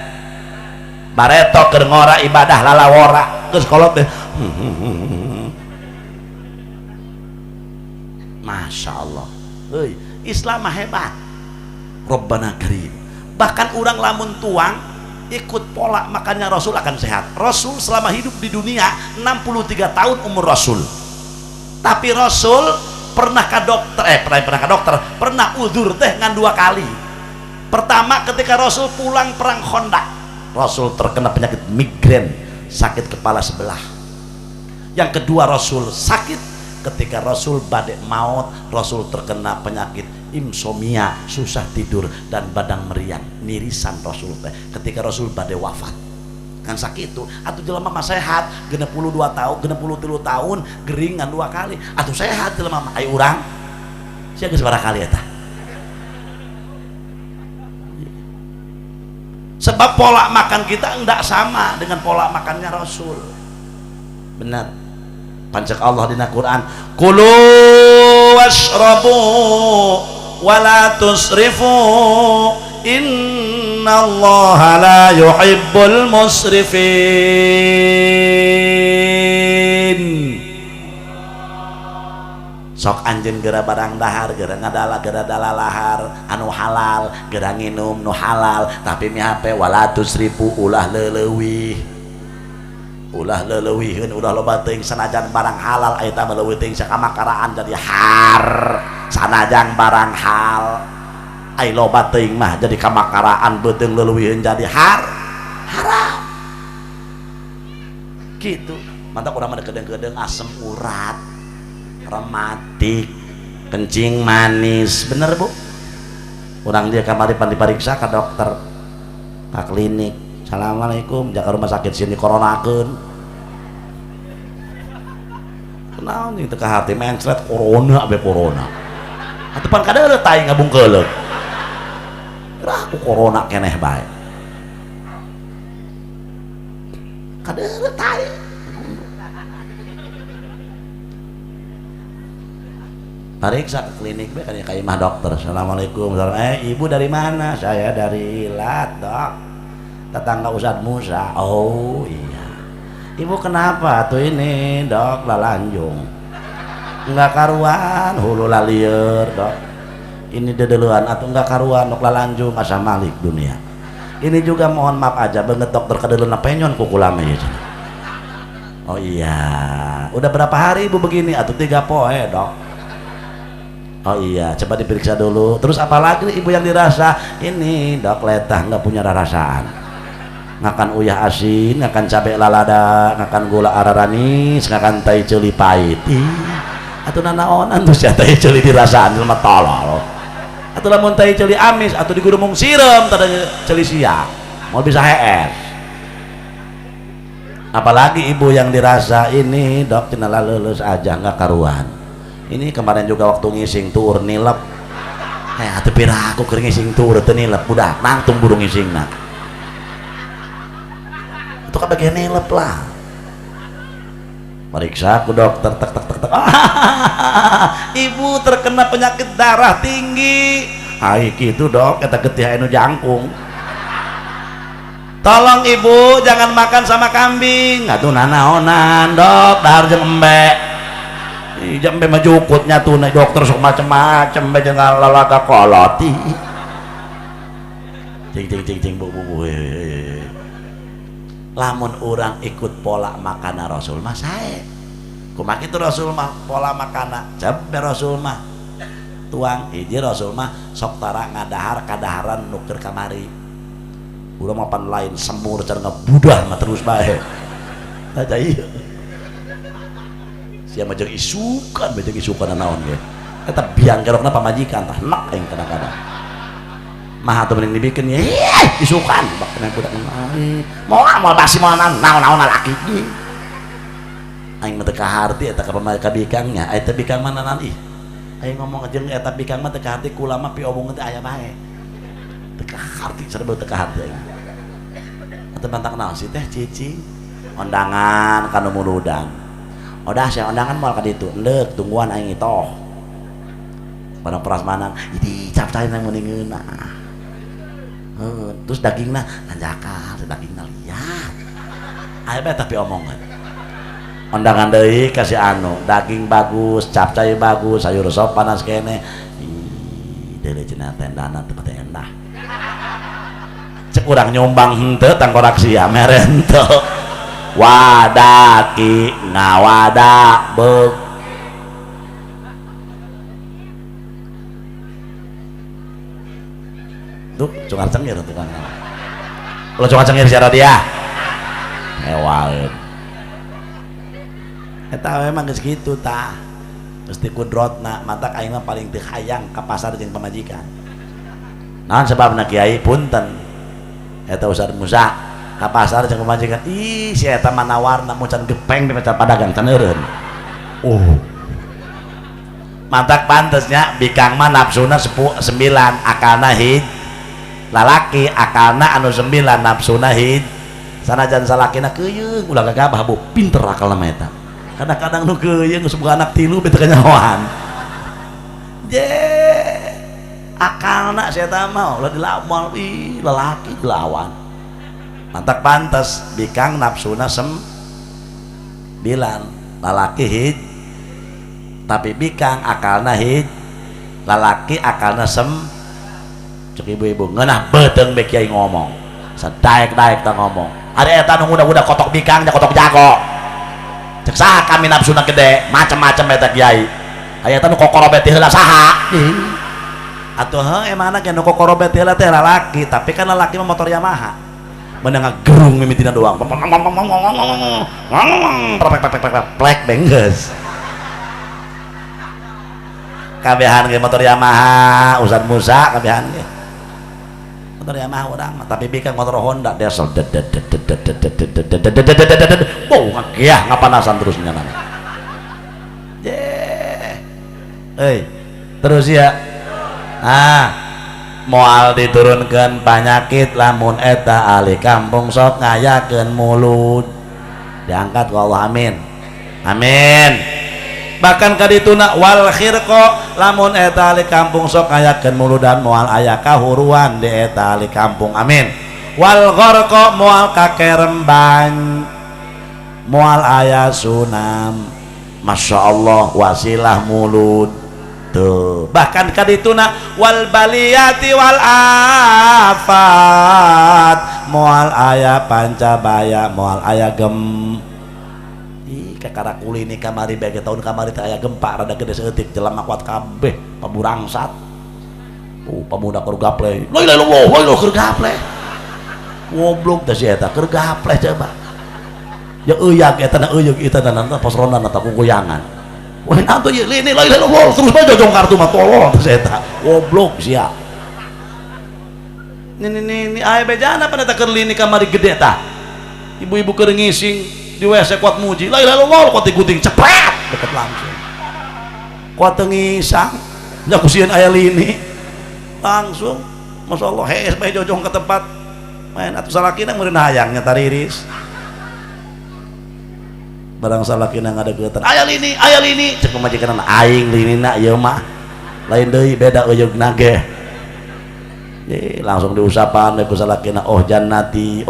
bareto keur ngora ibadah lalawora geus kolot deh. Masya Allah, heuy, Islam mah hebat. Rabbana karim. Bahkan urang lamun tuang ikut pola makannya Rasul akan sehat. Rasul selama hidup di dunia 63 tahun umur Rasul. Tapi Rasul pernah ke dokter, pernah ke dokter, pernah uzur teh ngan 2 kali. Pertama ketika Rasul pulang perang Khandaq, Rasul terkena penyakit migrain, sakit kepala sebelah. Yang kedua Rasul sakit ketika Rasul badai maut, Rasul terkena penyakit insomnia, susah tidur dan badang meriang, nirisan Rasul teh ketika Rasul badai wafat. Kan sakit itu, atau jelema mah sehat 62 tahun, 63 tahun geringan 2 kali, atau sehat jelema mah. Ai urang sia geus sabaraha kali eta? Sebab pola makan kita enggak sama dengan pola makannya Rasul. Benar. Pancak Allah dina Quran, kulu washrabu wala tusrifu innallaha la yuhibbul musrifin. Sok anjeun geura barang dahar, geura ngadala, geura dalalahar anu halal, geura nginum nu halal, tapi mihape wala tusrifu, ulah leuwih. Ulah leuwihkeun, ulah loba teuing sanajan barang halal eta mah leuwih teuing sakamakaraan jadi har. Sanajan barang hal ai loba teuing mah jadi kamakaraan beuteung leuwihkeun jadi har haram. Kitu. Mantap urang mah kedeng-kedeng asem urat, rematik, kencing manis. Bener Bu? Urang dia kamari pan dipariksa ka dokter, ka klinik. Assalamualaikum, jaga rumah sakit sini koronakeun. Kunaon jeung teu kahati mencret corona be corona. Atuh pan kadeuleuh tai ngabungkeuleuk. Gerah ku corona keneh bae. Kadeuleuh tai. Pariksa ke klinik be kan ka imah dokter. Assalamualaikum. Ibu dari mana? Saya dari Ilat, Dok. Tetangga Ustadz Musa. Oh iya, ibu kenapa tuh ini dok? Lalanjung nggak karuan, hulu lalieur dok, ini dedeluan atau nggak karuan dok, lalanjung asa malik dunia ini juga. Mohon maaf aja banget dokter, kadeuleuan penyon kukulame ya. Oh iya, udah berapa hari ibu begini? Atau 3 poe dok. Oh iya, coba diperiksa dulu. Terus apalagi ibu yang dirasa? Ini dok, letah nggak punya rasaan, ngakan uyah asin, ngakan cabe lalada, ngakan gula araranis, ngakan tai ceuli pahit. Atuh nanaonan tuh sia tai ceuli dirasaan jelema tolol. Atuh lamun tai ceuli amis atuh digurumung sireum tada ceuli sia. Moal bisa hees. Apalagi ibu yang dirasa ini dok cenah leuleus aja nggak karuan. Ini kemarin juga waktu ngising tuur nilep. Atuh pira aku keur ngising tuur teu nilep, udah nangtung burung ngisingna. Itu kan bagian nilep lah. Periksa aku dokter, tek tek tek tek. Ibu terkena penyakit darah tinggi. Ai kitu dok, eta getih anu jangkung. Tolong ibu jangan makan sama kambing. Atuh nanaonan dok, dahar jeung embe. Ih, embe mah jukutnya tuh dokter sok macem-macem be jeung lalaga kolot. Cing cing cing cing bu bu. Lamun urang ikut pola makana Rasul mah sae. Kumaha kitu Rasul mah pola makana? Cep Rasul mah tuang hiji Rasul mah sok tara ngadahar kadaharan nu keur kamari. Urang mah pan lain semur can ngabudah mah terus bae. Tah ieu. Sia mah jeung isukan, bae jeung isukan naon ge. Eta biang kerokna pamajikan tah enak aing kadang-kadang. Mah atuh mending dibikin ya isukan bak kena budak moal basi moal naon-naon laki aing mah teu kaharti eta ka pamajikan bikangnya eta bikang mah naon ih aing ngomong jeung eta bikang mah teu kaharti kula mah piobongan teh aya bae teu kaharti sareng teu kaharti aing atuh bantak naon sih teh cicing ondangan kana muludan odah sia ondangan moal ka ditu endek tungguan aing itoh pada prasmanan ini capcay nang mending ngeunah. Terus dagingna anjakal dagingna liat aya bae tapi omongan ondangan deui kasih anu daging bagus capcay bagus sayur sop panas kene ih deuleu cenah tendana teu teh endah cek urang nyumbang henteu tangkorak sia mere henteu wadaki ngawada beuk tuh cungar cengir tukang lo cungar cengir siapa dia hewaeun eta memang geus kitu tah geus ti kudrotna matak aing mah paling teu hayang ka pasar jeung pamajikan naon sebabna kiai punten eta Ustaz Musa ka pasar jeung pamajikan ih si eta mah nawarna mun can gepeng di maca padagang can eureun mantak pantesnya bikang mah nafsuna 9 akalna hiji lalaki akalna anu 9 nafsuna hiji sanajan salakina keuyeuh ulah gagabah bu pinter akalna mah eta kadang-kadang nu keuyeuh geus boga anak tilu bete kanyahoan je akalna si eta mah ulah dilawan ih lalaki dilawan mantak pantes bikang nafsuna 9 lalaki hiji tapi bikang akalna hiji lalaki akalna 9 cek ibu-ibu ngeunah beuteung bae kiai ngomong sadaek-daek tah ngomong ari eta nu ngudah-ngudah kotok bikang nya kotok jago cek saha kami nafsuna gede macem-macem eta kiai aya eta nu kokorobet heula saha atuh heuh emangna ge nu kokorobet heula teh lalaki tapi kan lalaki mah motor Yamaha meunang ngagerung mimitina doang plek benggeus kabehan ge motor Yamaha Ustaz Musa kabehan ge motor Yamaha urang tapi bikang motor Honda diesel wow ngagiah ngapanasan terus nyana ye terus ya ah moal diturunkeun panyakit lamun eta ahli kampung sok ngayakeun mulud diangkat ku Allah amin amin bahkan kadituna wal khirqa lamun eta ahli kampung sok ngayakeun muludan moal aya kahuruan di eta ahli kampung amin wal gharqa moal kakeremban moal aya sunam Masya Allah wasilah mulud tuh bahkan kadituna wal baliyati wal afat moal aya pancabaya moal aya gem kakara kulini kamari bege tahun kamari teh aya gempa rada gede saeutik jelema kuat kabeh paburangsat pemuda keur gaple la ilaha illallah la ilaha keur gaple goblok teh si eta keur gaple coba ya euyak eta na euyeuh eta na pos ronda na kukuyangan wah atuh ieu lini la ilaha illallah terus bae jojong kartu mah tolol teh si eta goblok sia ini aya bejana pada keur lini kamari gede tah ibu-ibu keur ngising di WC kuat muji la ilaha illallah kuat diguting cepet deket langsung kuat ngisang nya ku sieun aya lini langsung Masya Allah hees bae jojong ke tempat main atuh salakina meureun hayang nya tariris barang salakina ngadegeutan aya lini cek pamajikan aing linina ieu mah lain deui beda euyeugna ge langsung diusapan ku salakina oh jannati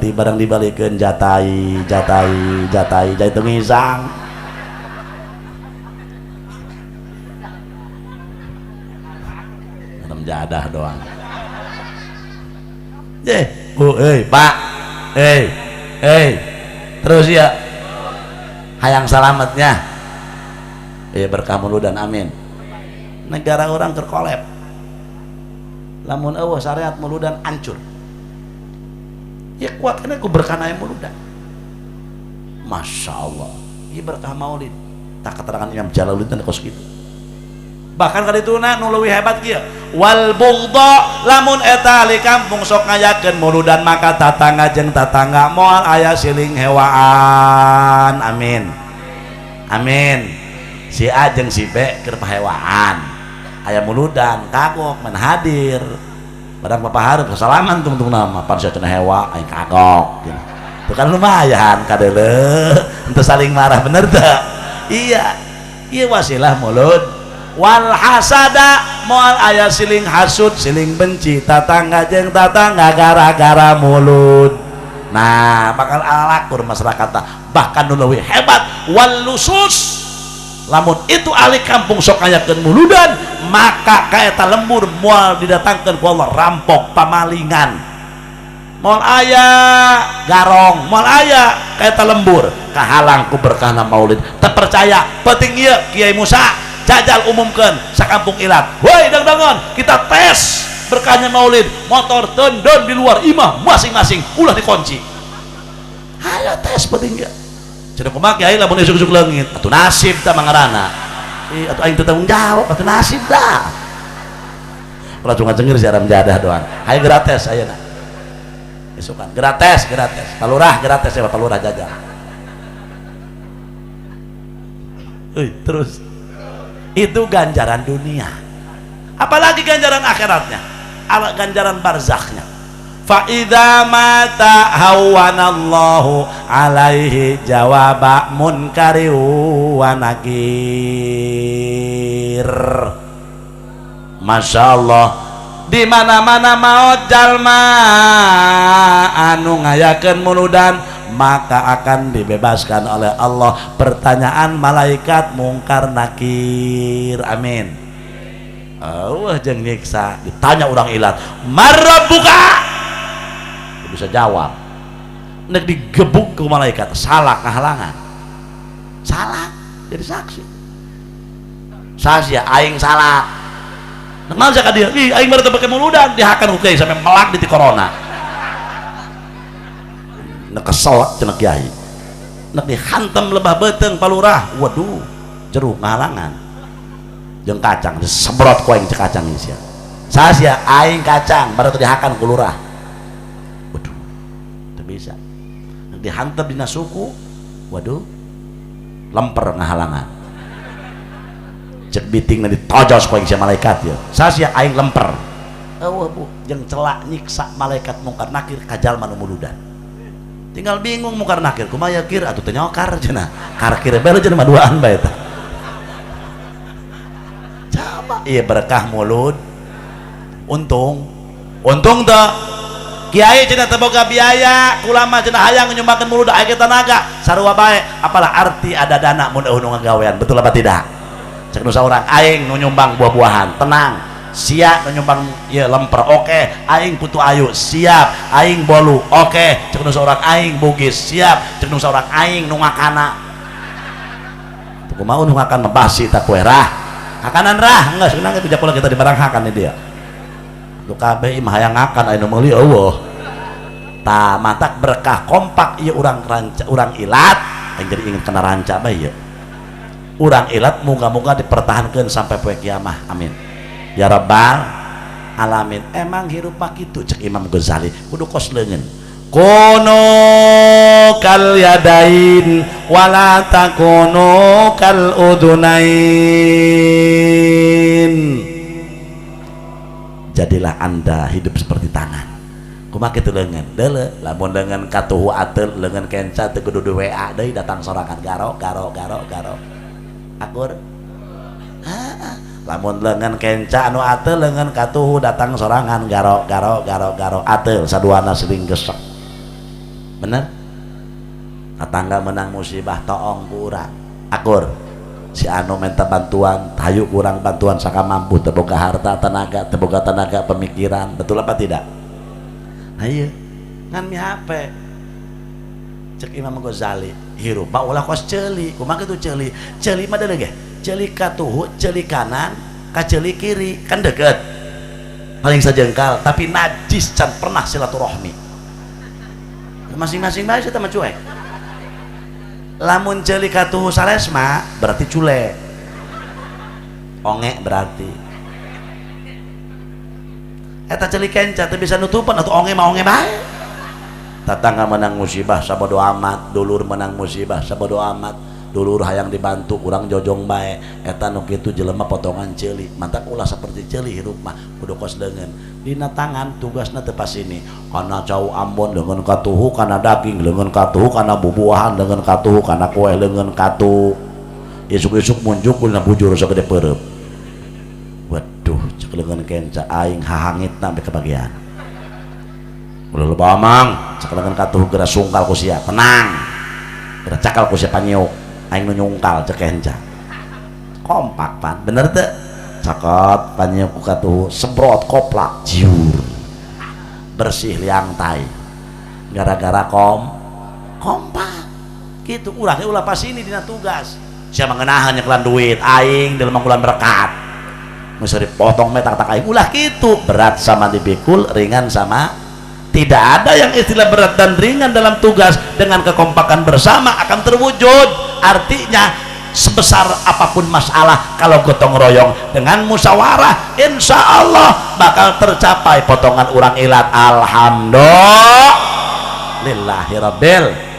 barang dibalikeun jatai jatai jatai jai teu ngisang jadah doang. Bu, Pak, terus ya, hayang salametnya, iya berkah muludan, amin. Negara orang terkolep, lamun eueuh syariat muludan hancur. Ya kuat kena ku berkah aya muludan. Masya Allah, iya berkah maulid. Tak keterangan Imam Jalaluddin kos kitu. Bahkan kali itu nu leuwih hebat kieu. Wal bughdha lamun eta ahli kampung sok ngayakeun muludan maka tatangga jeung tatangga moal aya siling hewaan. Amin. Amin. Si A jeung si B keur pahewaan. Aya muludan kagok men hadir. Barang papahareup salaman tungtung nama pan sia cenah hewa aing kagok. Itu kan lumayan kadeuleu henteu saling marah bener teu? Iya. Ieu wasilah mulud. Wal hasada moal aya siling hasud siling benci tatangga jeung tatangga gara-gara mulud. Nah bakal alakur masyarakat bahkan nu leuwih hebat wal lusus lamun itu ahli kampung sok ngayakeun muludan maka ka eta lembur moal didatangkeun ku Allah rampok pamalingan moal aya garong moal aya ka eta lembur kahalang ku berkahna maulid. Terpercaya penting ieu Kiai Musa jajal umumkan sakampung ilat, woi dang-dangan kita tes berkahnya maulid, motor tendon di luar imah masing-masing ulah dikunci. Ayo tes penting ya cenah kumaha kiai lamun isuk-isuk leungit atuh nasib tah mangarana ih atuh aing teu tanggung jawab atuh nasib dah ulah cuma cengir si aram jadah doang. Ayo gratis ayeuna isukan gratis gratis palurah gratis ya palurah jajal. Terus itu ganjaran dunia, apalagi ganjaran akhiratnya, ala ganjaran barzakhnya. Fa idza mata hawanallahu alaihi jawaba munkari wa nakir. Masya Allah, di mana-mana maot jalma anu ngayakeun muludan maka akan dibebaskan oleh Allah pertanyaan malaikat mungkar nakir. Amin. Allah jeung nyiksa ditanya urang ilat marabbuka bisa jawab nek digebuk ke malaikat salah kahalangan salah jadi saksi saksi ya aing salah nek naon ka dieu ih aing baru teu pake muludan dihakan ku kiai sampai melak di corona. Nek kesel cenah kiai nek dihantam lebah beuteung palurah waduh jeruk ngahalangan jeung kacang disemprot ku aing cek kacang sia sasia aing kacang baru teu dihakan ku lurah waduh teu bisa. Nek dihantam dina suku waduh lemper ngahalangan cek biting ditojos ku aing sia malaikat ya sasia aing lemper eueuh bu jeung celak nyiksa malaikat mungkar nakir ka jalma nu muludan. Tinggal bingung mungkar nakir kumaha ya kir atuh teu nyokar cenah karkir bae cenah mah duaan bae eta. Coba ieu berkah mulud untung untung teu kiai cenah teu boga biaya kulama cenah hayang nyumbangkeun mulud aya tenaga sarua bae apalah arti ada dana mun eueuh nu ngagawean betul apa tidak cek nu saurang aing nu nyumbang buah-buahan tenang sia nu nyumbang ieu lemper oke aing putu ayu siap aing bolu oke cek nu saurang aing bugis siap cek nu saurang aing nu ngakana teu kumaha nu ngakan basi tak kue rah hakanan rah geus geunang itu japola kita di barang hakan dia nu kabeh imah hayang ngakan aya nu meuli eueuh tah matak berkah kompak ieu urang ranca urang ilat aing jadi ingin kana ranca bae ieu urang ilat moga-moga dipertahankeun sampai poe kiamah amin ya rabbal alamin. Emang hirup mah kitu cek Imam Ghazali kudu kos leungeun kono kal yadain wala takono kal udunain. Jadilah anda hidup seperti tangan kumaha kitu leungeun deuleu lamun leungeun katuhu ateul leungeun kenca teu kudu di WA deui datang sorangan garo garo garo garo akur. Lamun lengan kenca anu ateul lengan katuhu datang sorangan garo garo garo garo ateul saduana siling gesek bener tetangga menang musibah toong ku urang akur si anu minta bantuan hayu kurang bantuan saka mampu teu boga harta tenaga teu boga tenaga pemikiran betul apa tidak. Nah ieu ngan mi HP. Cek Imam Ghazali, hirup mah ulah kos ceuli. Kumaha kitu ceuli? Ceuli mah deuleu ge. Ceuli katuhu, ceuli kanan, ka ceuli kiri, kan deket. Paling sajengkal, tapi najis can pernah silaturahmi. Masing-masing bae eta mah cuek. Lamun ceuli katuhu salesma berarti cule. Onge berarti. Eta ceuli kenca teu bisa nutupan atuh onge mah onge bae. Tetangga menang musibah sabodo amat, dulur menang musibah sabodo amat, dulur hayang dibantu urang jojong bae. Eta nu kitu jelema potongan ceuli, mantak ulah seperti ceuli hirup mah kudu kos leungeun. Dina tangan tugasna teu pasini. Kana cau Ambon leungeun katuhu kana daging, leungeun katuhu kana bubuahan, leungeun katuhu kana kue, leungeun katu. Isuk-isuk munjuk dina bujur sagede peureub. Waduh, cek leungeun kenca aing hahangitna sampai kebagian. Ulah loba amang, cek leungeun katuhu geura sungkal ku sia, tenang. Geura cakal ku sia panyeuk, aing nu nyungkal cek kenca. Kompak pan, bener teu? Cakot panyeuk ku katuhu, semprot koplak jiur. Bersih liang tai. Gara-gara kompak. Kitu urang ge ulah pasini dina tugas. Sia mangenahan nyekelan duit, aing dalam mangkulan berkat. Mesti dipotong me tak aing ulah kitu, berat sama dipikul, ringan sama. Tidak ada yang istilah berat dan ringan dalam tugas. Dengan kekompakan bersama akan terwujud. Artinya sebesar apapun masalah, kalau gotong royong dengan musyawarah, insya Allah bakal tercapai potongan urang ilat. Alhamdulillahirabbil.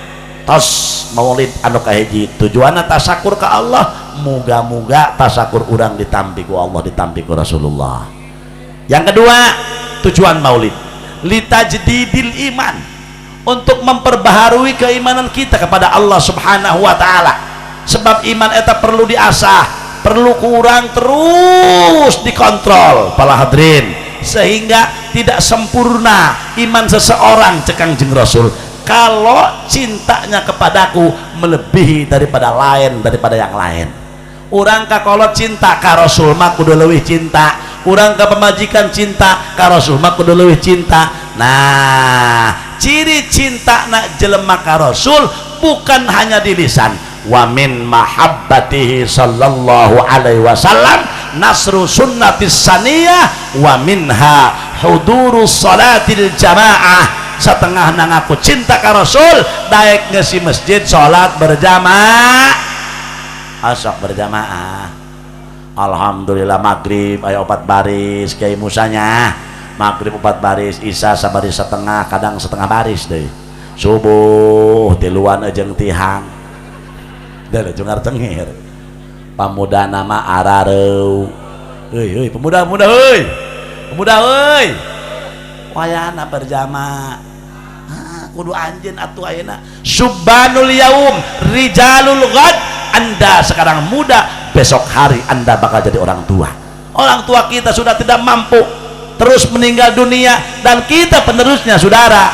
Tos maulid anu kahiji tujuanna tasakur ka Allah, muga-muga tasakur urang ditampi ku Allah, ditampi ku Rasulullah. Yang kedua, tujuan maulid litajdidil iman, untuk memperbaharui keimanan kita kepada Allah Subhanahu wa taala. Sebab iman eta perlu diasah, perlu kurang terus dikontrol para hadirin, sehingga tidak sempurna iman seseorang cekang jeung Rasul kalau cintanya kepadaku melebihi daripada lain, daripada yang lain. Urang ka kolot cinta ka Rasul mah kudu leuwih cinta, urang ka pemajikan cinta ka Rasul mah kudu leuwih cinta. Nah, ciri cinta nak jelema ka Rasul bukan hanya di lisan. Wa min mahabbatihi sallallahu alaihi wasallam nasru sunnatis saniyah wa minha huduru salatil jamaah. Setengah nangaku cinta ka Rasul daek ngesi masjid salat berjamaah, asok berjamaah. Alhamdulillah maghrib aya 4 baris Kiai Musanya, maghrib 4 baris, isya sabaris setengah, kadang setengah baris deh. Subuh tiluan jeung tihang deuleu jungar cengir. Pamuda nama arareu. Heuy heuy pemuda-pemuda heuy. Pemuda heuy. Wayana berjamaah. Ah, kudu anjeun atuh ayeuna. Subbanul yaum rijalul ghad. Anda sekarang muda, besok hari Anda bakal jadi orang tua. Orang tua kita sudah tidak mampu terus meninggal dunia, dan kita penerusnya saudara.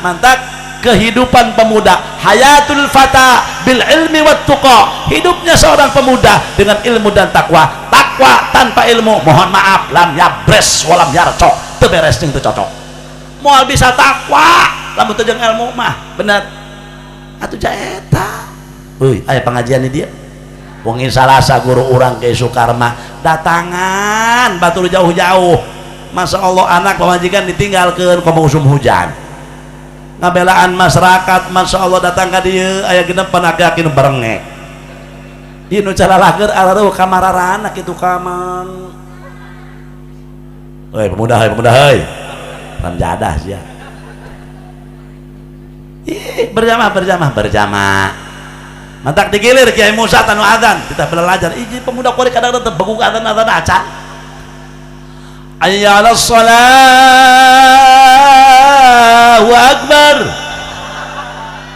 Mantap kehidupan pemuda, hayatul fata bil ilmi wat tuqa. Hidupnya seorang pemuda dengan ilmu dan takwa. Takwa tanpa ilmu, mohon maaf, lam yabres walam yarcok, teu beres jeung teu cocok. Moal bisa takwa lamun teu jeung ilmu mah, bener. Atuh jaeta. Euy, aya pengajian di dia. Wengi Salasa guru urang Kiai Sukarma datangan batur jauh-jauh. Masya Allah anak pamajikan ditinggalkeun komo usum hujan. Ngabelaan masyarakat, Masya Allah datang ka dieu aya genep panagak nu barengek. Ieu nu calalageur areuh kamararana kitu kaman. Heuy pemuda heuy pemuda heuy. Ramjadah sia. Ih, berjamaah berjamaah berjamaah. Mantak digilir Kiai Musa tanu adzan, kita belajar. Iji pemuda kuari kadang-kadang teu beguk adzan-adzan acan. Hayya 'alas shalah wa akbar.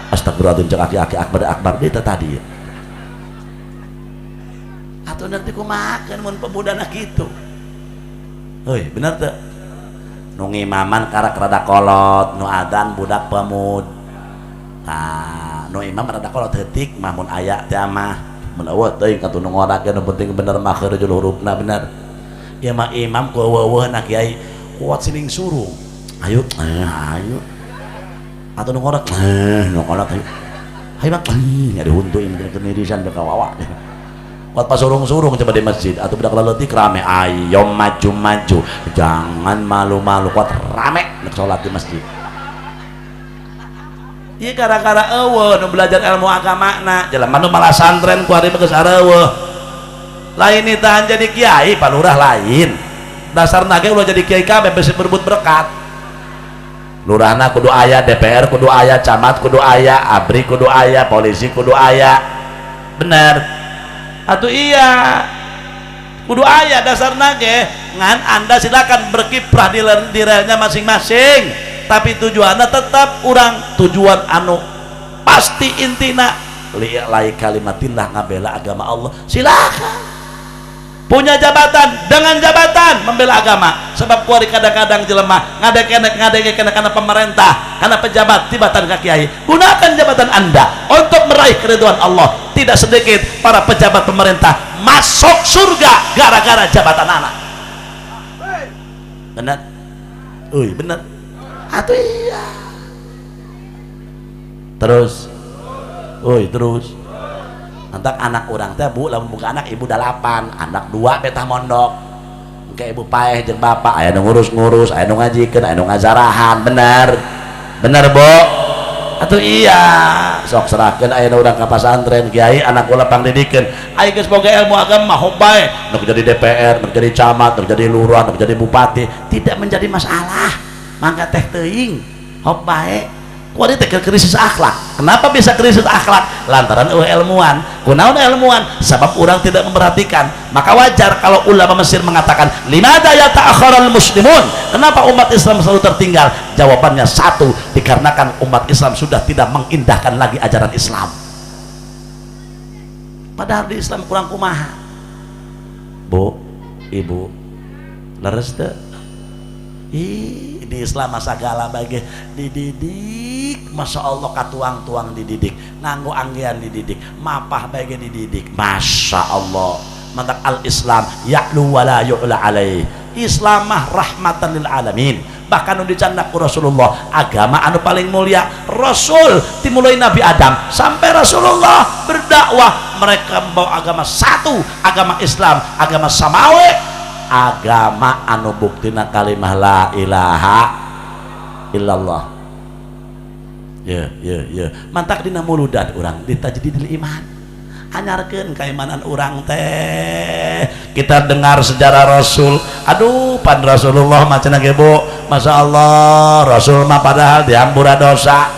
Astagfirullahaladzim cek aki-aki akbar akbar dia tadi. Atuh nanti kumahakeun mun pemudana kitu. Heuy, bener teu? Nu ngimaman karak rada kolot, nu adzan budak pemud. Tah, nu imam rada kolot heutik mah mun aya teh mah. Mun eueuh teuing katuh nu ngorakeun nu penting bener mah kheureujul hurufna bener. Ieu mah imam ku eueuh-eueuhna kiai kuat siling surung. Ayo, ayo. Atau nu ngorek, nu ngorek ayo. Ayo bang, nyari huntu ini kenirisan ke kawawa. Kuat pasurung-surung coba di masjid atau budak leutik rame, ayo maju-maju, jangan malu-malu, kuat rame nek salat di masjid. Ieu gara-gara eueuh nu belajar ilmu agama na, jelema nu malah santren ku ari geus areueuh. Lain nitahan jadi kiai, Pak Lurah lain. Dasarna ge ulah jadi kiai kabeh besi berebut berkat. Lurahna kudu aya, DPR kudu aya, camat kudu aya, ABRI kudu aya, polisi kudu aya. Bener. Atau iya kudu aya dasarna ge, ngan Anda silakan berkiprah di relnya masing-masing, tapi tujuannya tetap urang tujuan anu pasti intina li'ilai kalimatillah, ngabela agama Allah. Silakan punya jabatan, dengan jabatan membela agama, sebab kuari kadang-kadang jelema ngadek-ngadek karena pemerintah, karena pejabat tibatan ka kiai. Gunakan jabatan Anda untuk meraih keridhaan Allah. Tidak sedikit para pejabat pemerintah masuk surga gara-gara jabatan anak. Benar? Ui, benar. Atau iya. Terus. Ui, terus. Entak anak urang teh bu, lamun buka anak ibu 8, anak 2 betah mondok. Engke ibu paeh jeung bapak, aya nu ngurus-ngurus, aya nu ngajikeun, aya nu ngazarahan, bener. Bener, Bu? Atuh iya, sok serahkeun aya urang ka pasantren, kiai anak kula pangdidikeun. Aya geus boga ilmu agama hob bae, nu jadi DPR, nu jadi camat, nu jadi lurah, nu jadi bupati, tidak menjadi masalah. Mangga teh teuing, hob bae. Kuari teh krisis akhlak. Kenapa bisa krisis akhlak? Lantaran eueuh ilmuwan. Kunaon ilmuwan? Sebab orang tidak memperhatikan. Maka wajar kalau ulama Mesir mengatakan, "Limadza yata'akhkharal muslimun?" Kenapa umat Islam selalu tertinggal? Jawabannya satu, dikarenakan umat Islam sudah tidak mengindahkan lagi ajaran Islam. Padahal di Islam kurang kumaha. Bu, Ibu, leres teu? Ih, di Islam masa segala bagi dididik, masya Allah katuang-tuang dididik, nganggo anggean dididik, mapah bagi dididik, masya Allah. Mantak al-Islam ya'lu wa la yu'la alaih. Islam mah rahmatan lil alamin. Bahkan nu dicandak ku Rasulullah, agama anu paling mulia, Rasul dimulai Nabi Adam sampai Rasulullah berdakwah, mereka membawa agama satu, agama Islam, agama samawi, agama anu buktina kalimah la ilaha illallah. Ya ya ya, mantak dina muludan urang ditajdidil iman, anyarkeun keimanan urang teh. Kita dengar sejarah Rasul, aduh pan Rasulullah mah cenah ge Bu, Masya Allah, Rasul mah padahal dihampura dosa,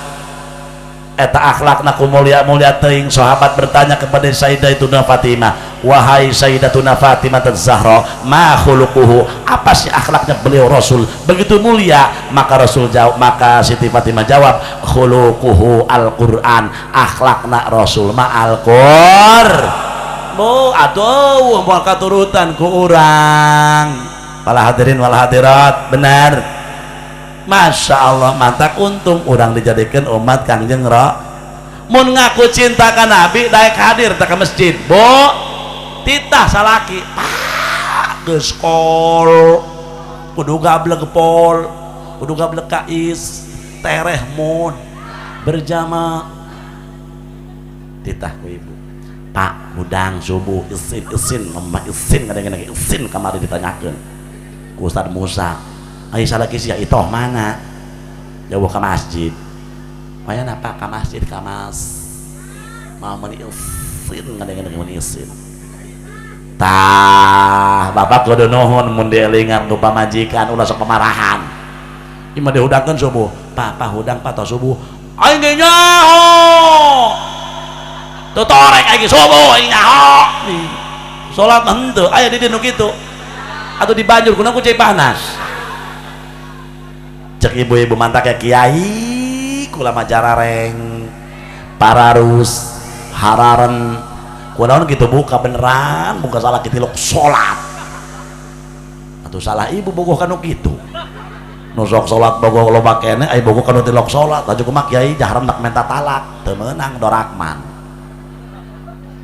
eta akhlakna ku mulia-mulia teuing. Sahabat bertanya kepada Sayyidatuna Fatimah, wahai Sayyidatuna Fatimah Az-Zahra, ma khuluquhu, apa sih akhlaknya beliau Rasul begitu mulia? Maka Rasul jawab, maka Siti Fatimah jawab, khuluquhu Al-Quran, akhlakna Rasul ma Al-Qur. Bu, aduh moal katurutan ku urang. Para hadirin wal hadirat, benar. Masya Allah, mantak untung urang dijadikan umat Kangjeng Ra. Mun ngaku cinta ka Nabi, daek hadir tak ke masjid. Bu, titah salaki, pak geus kol, kudu gablek pol, kudu gablek kais, tereh mun berjamaah. Titah ku ibu, pak hudang subuh isin isin mama isin kadang-kadang isin kamari ditanyakeun ku Ustaz Musa. Ai salaki sia itoh mana? Jauh ke masjid. Wayana apa ka masjid ka mas? Mau meuni isin kadang-kadang meuni isin. Tah, bapak kudu nuhun mun dielingan ku pamajikan ulah sok pemarahan. Ieu mah dihudangkeun subuh. Papa hudang pak tos subuh. Aing ge nyaho. Teu torek aing subuh aing nyaho. Salat mah henteu aya di dieu nu kitu. Atuh di banjur kunaon ku cai panas. Cek ibu-ibu mantak ya kiai kula mah jarareng pararus hararen kunaon gitu buka beneran buka salah kitilok salat atau salah ibu bogoh kanu kitu nu sok salat bogoh loba keneh ai bogoh kanu tilok salat laju kumaha kiai jaharam nak minta talak teu meunang dorakman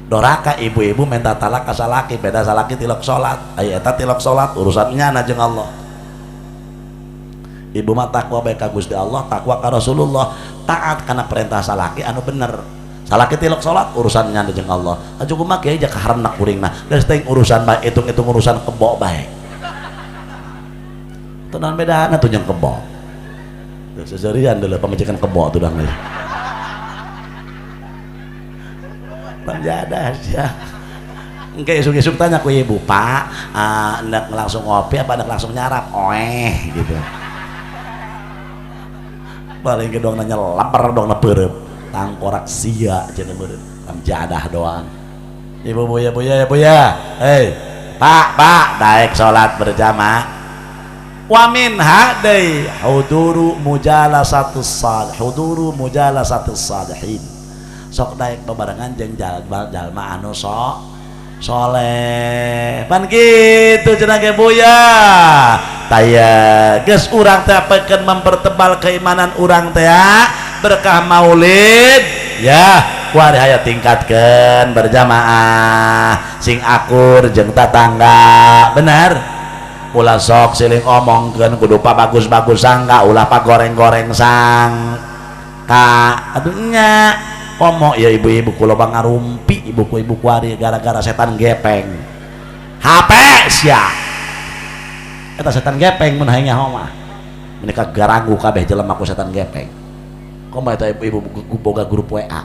doraka ibu-ibu minta talak ka salaki beda salaki tilok salat ai eta tilok salat urusannya na jeung Allah. Ibu mah takwa bae ka Gusti Allah, takwa ka Rasulullah, taat kana perintah salaki anu bener. Salaki tilok salat urusan nya jeung Allah. Aju kumaha kiai ja kaharenak kuring mah. Geus teuing urusan bae hitung-hitung urusan kebo bae. Teu naon bedana tuh jeung kebo. Tuh seserian deuleu pamajikan kebo tuh dang. Panjadah sia. Engke isuk-isuk tanya ku ibu, "Pak, hendak langsung ngopi apa hendak langsung nyarap?" Oeh gitu. Paling ke doang nanya lapar doang peureum. Tangkorak sia cenah meureun. Jadah doang. Ibu bu ya bu ya bu ya. Hei, Pak, Pak, daek salat berjamaah. Wa minha deui huduru mujalasatus salih, huduru mujalasatus salihin. Sok daek babarengan jeung jalma anu soleh. Pan kitu cenah ge buya. Taya geus urang teh peukeun mempertebal keimanan urang teh berkah maulid ya kuari haya tingkatkeun berjamaah sing akur jeung tatangga bener ulah sok siling omongkeun kudu pabagus-bagus sangka ulah pagoreng-goreng sangka aduh nya komo ya ibu-ibu kula ngarumpi ibu-ibu kuari gara-gara setan gepeng HP sia eta setan gepeng mun hayang nyaho mah menika garanggu kabeh jelema ku setan gepeng komo eta ibu-ibu boga grup WA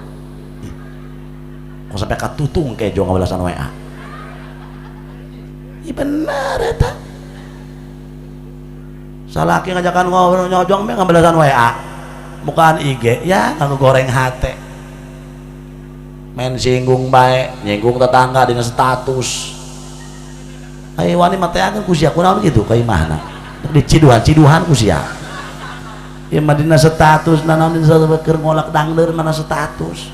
kok sampai katutung kejo ngabalasan WA. Ih bener eta salaki ngajakan ngobrol nyojong me ngabalasan WA bukan IG ya nganggo goreng hate main singgung bae nyinggung tetangga dina status. Ayo wani mateakeun ku sia kunaon kitu ka imahna diciduhan-ciduhan ku sia ieu mah dina status nanaon dina status keur ngolak dangdeur mana status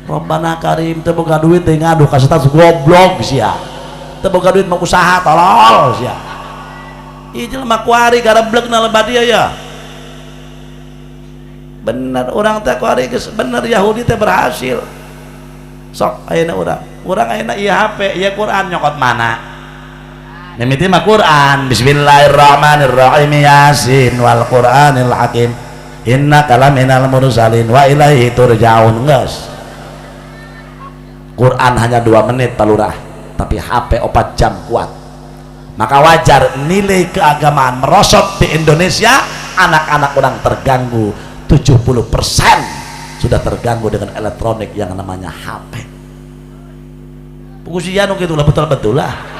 Robbana karim teu boga duit teh ngaduh ka status goblok sia teu boga duit mah usaha tolol sia ieu jelema kuari gareblegna lebat dia ya bener urang teh kuari geus bener Yahudi teh berhasil sok ayeuna urang ayeuna ieu HP ieu Quran nyokot mana mimiti mah Quran bismillahirrahmanirrahim yasin wal Qur'anil hakim innaka laminal mursalin wa ilaihi turja'un. Geus Quran hanya 2 menit palurah tapi HP 4 jam kuat maka wajar nilai keagamaan merosot di Indonesia. Anak-anak orang terganggu 70% sudah terganggu dengan elektronik yang namanya HP. Pukusian gitu lah betul-betul lah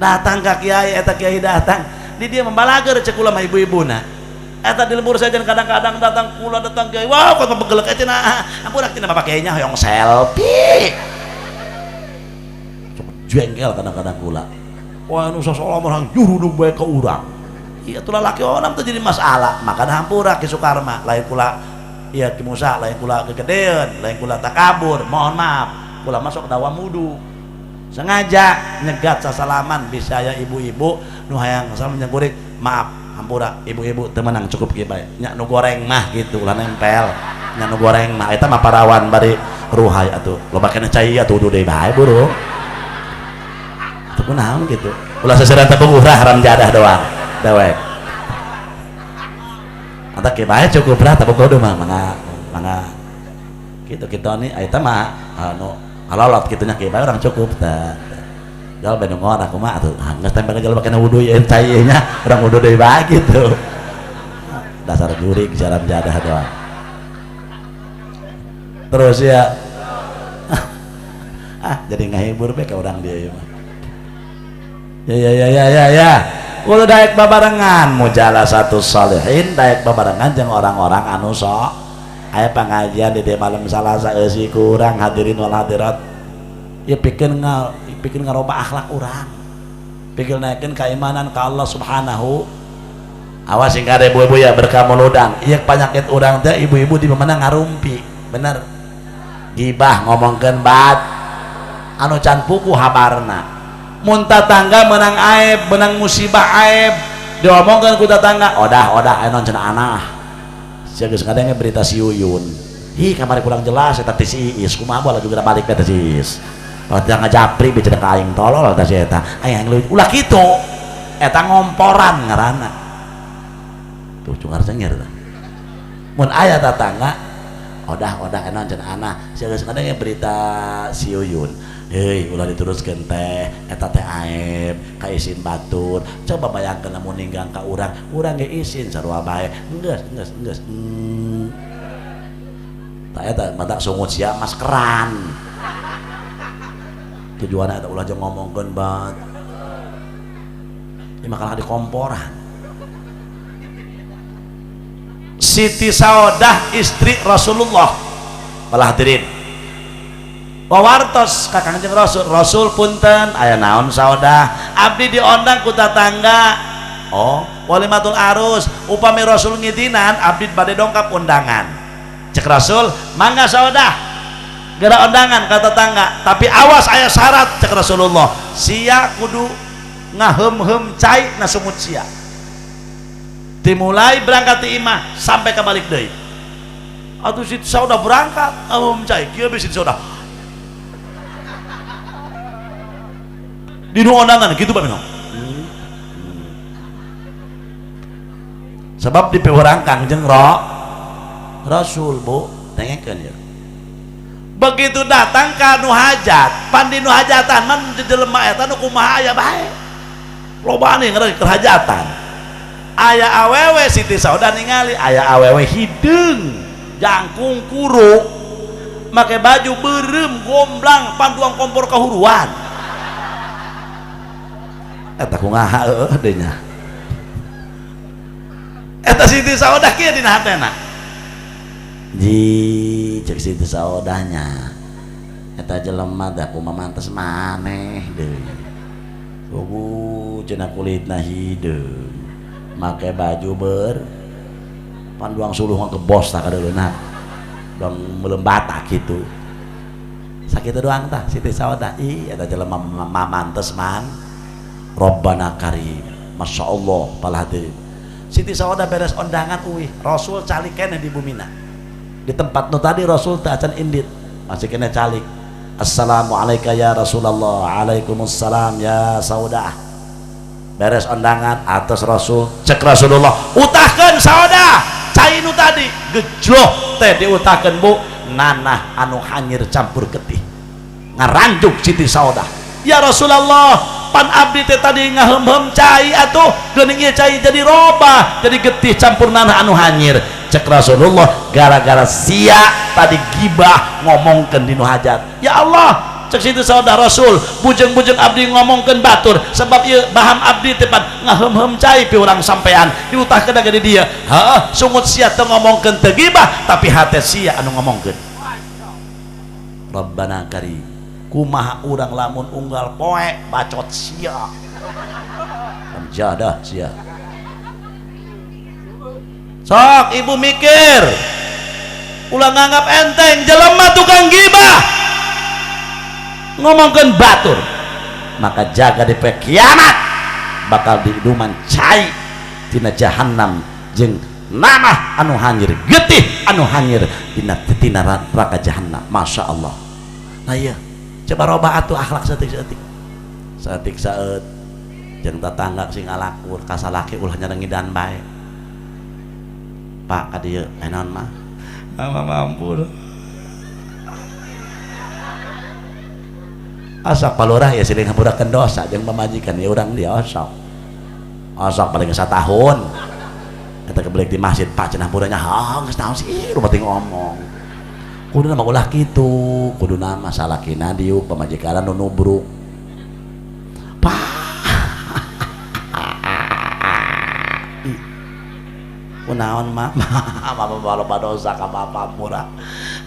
datang ke kiai eta kiai datang di dia membalager cek kula mah ibu-ibuna eta di lembur saja kadang-kadang datang kula datang kiai wow kok begelek eta cenah ampun cenah bapak kiainya hoyong selfie jengkel kadang-kadang kula wah nu sosok jurudung bae ka urang iya itulah laki orang tuh jadi masalah maka hampura Ki Sukarma lain kula iya Ki Musa lain kula kegedean lain kula takabur mohon maaf kula masuk dawa mudu sengaja nyegat sasalaman bisa ya ibu-ibu nu hayang salam nyengkurik maaf hampura ibu-ibu temenang cukup kieu bae nya nu goreng mah gitu ulah nempel nya nu goreng mah eta mah parawan bari ruhai atuh loba keneh cai atuh deui bae buru atuh kunaon gitu ulah seseuran tepung urah haram jadah doang dewek atau kieu bae cukup lah tepung kudu mah mangga mangga gitu kita nih eta mah anu kalolot kitu nya kieu bae urang cukup tah jual benu ngora kumaha atuh geus tempel jual bakena wudu ieu cai nya urang wudu deui bae gitu dasar jurig jaram jadah doang terus ya ah jadi ngahibur bae ka urang dia ieu mah ya ya ya ya ya ya kudu daek babarengan mujalasatus salihin daek babarengan jeung orang-orang anu sok aya pangajian di malam Salasa eusi kurang hadirin wal hadirat ya pikeun ngaroba akhlak urang pikeun naikeun keimanan ka Allah Subhanahu. Awas sing kade ibu-ibu ya berkah muludang ieu panyakit urang teh ibu-ibu di mana ngarumpi bener gibah ngomongkeun bat anu can puku habarna mun tatangga menang aib menang musibah aib diomongkeun ku tatangga odah-odah anu cenah anah sia geus ngadenge berita si Yuyun hi kamari kurang jelas eta teh si Iis kumaha bola juga balik teh si Iis Kalau tidak ngajapri bicara ka aing tolol tah si eta. Aing leuwih ulah kitu. Eta ngomporan ngaranna. Tuh cungar cengir tah. Mun aya tatangga odah-odah enak cenah anah. Sia geus ngadenge berita si Yuyun. Hei, ulah diteruskeun teh, eta teh aib, ka isin batur. Coba bayangkeun lamun ninggang ka urang, urang ge isin sarua bae. Geus, geus, geus. Tah eta mata sungut sia maskeran. Tujuanna eta ulah jeung ngomongkeun bat. Ieu mah kalah di komporan. Siti Saudah istri Rasulullah. Malah hadirin. Wawartos ka Kangjeng Rasul, Rasul punten aya naon Saudah? Abdi diondang ku tatangga. Oh, walimatul arus. Upami Rasul ngidinan abdi bade dongkap undangan. Cek Rasul, mangga Saudah. Geura undangan ka tetangga, tapi awas aya syarat cek Rasulullah. Sia kudu ngaheum-heum cai na sumut sia. Dimulai berangkat ti imah sampai ka balik deui. Atuh Siti Saudah berangkat, heum cai kieu bisi Saudah. Di nu undangan gitu Pak Mino. Sebab dipiwarang Kangjeng Rasul Bu, dengekeun ya. Begitu datang ka nu hajat, pan di nu hajatan man jelema eta nu kumaha aya bae. Lobaan ngaran keur hajatan. Aya awewe Siti Saudah ningali, aya awewe hideung, jangkung kuru, make baju beureum gomblang panduang kompor kahuruan. Eta kumaha heueuh deui nya. Eta Siti Saudah kieu dina hatena. Ji cek Siti Saudahnya. Eta jelema teh kumaha mantes maneh deui. Pugu cenah kulitna hideung. Make baju ber panduang suluh ngebos tah kadeuleuna. Doang melembata kitu. Sakitu doang tah Siti Saudah. Ih eta jelema mantes man. Rabbana karim. Masya Allah pala hadirin. Siti Saudah beres undangan uih, Rasul calik keneh di bumina. Di tempat nu tadi Rasul teh acan indit, masih keneh calik. Assalamualaikum ya Rasulullah. Waalaikumsalam ya Saudah. Beres undangan atas Rasul, cek Rasulullah, utahkeun Saudah, cai nu tadi gejloh teh diutahkeun Bu, nanah anu hanyir campur getih. Ngaranjuk Siti Saudah. Ya Rasulullah, pan abdi teh tadi ngaheum-heum cai atuh geuning ieu cai jadi robah, jadi getih campur nanah anu hanyir. Cek Rasulullah, gara-gara sia tadi gibah ngomongkeun dinu hajat. Ya Allah, cek Siti Saudah Rasul, bujeng-bujeng abdi ngomongkeun batur sebab ieu baham abdi teh pan ngaheum-heum cai pi urang sampean diutahkeun ka di dieu. Heuh, sungut sia teu ngomongkeun teu gibah, tapi hate sia anu ngomongkeun. Rabbana karim. Kumaha urang lamun unggal poe bacot sia. Jadah sia. Sok ibu mikir. Ulah nganggap enteng jelema tukang gibah. Ngomongkeun batur. Maka jaga di poe kiamat bakal diiduman cai tina jahanam jeung nanah anu hanyir, getih anu hanyir dina tina neraka jahanam. Masya Allah. Nah iya, coba robah atuh akhlak saeutik-saeutik. Saeutik saeut jeung tetangga sing ngalakur ka salaki ulah nyarengidan bae. Pak ka dieu aya naon mah? Mama mampur. Asa palurah ya silih ngapurakeun dosa jeung pamajikan ya urang dia osok. Osok paling satahun. Eta kebelik di masjid Pak cenah puranya, ha geus naon sih rupa ting ngomong. Kudu mah ulah kitu, kudu mah salakina diuk pamajikan nu nubruk. Pak. Kunaon mah? Mama loba dosa ka bapak murah.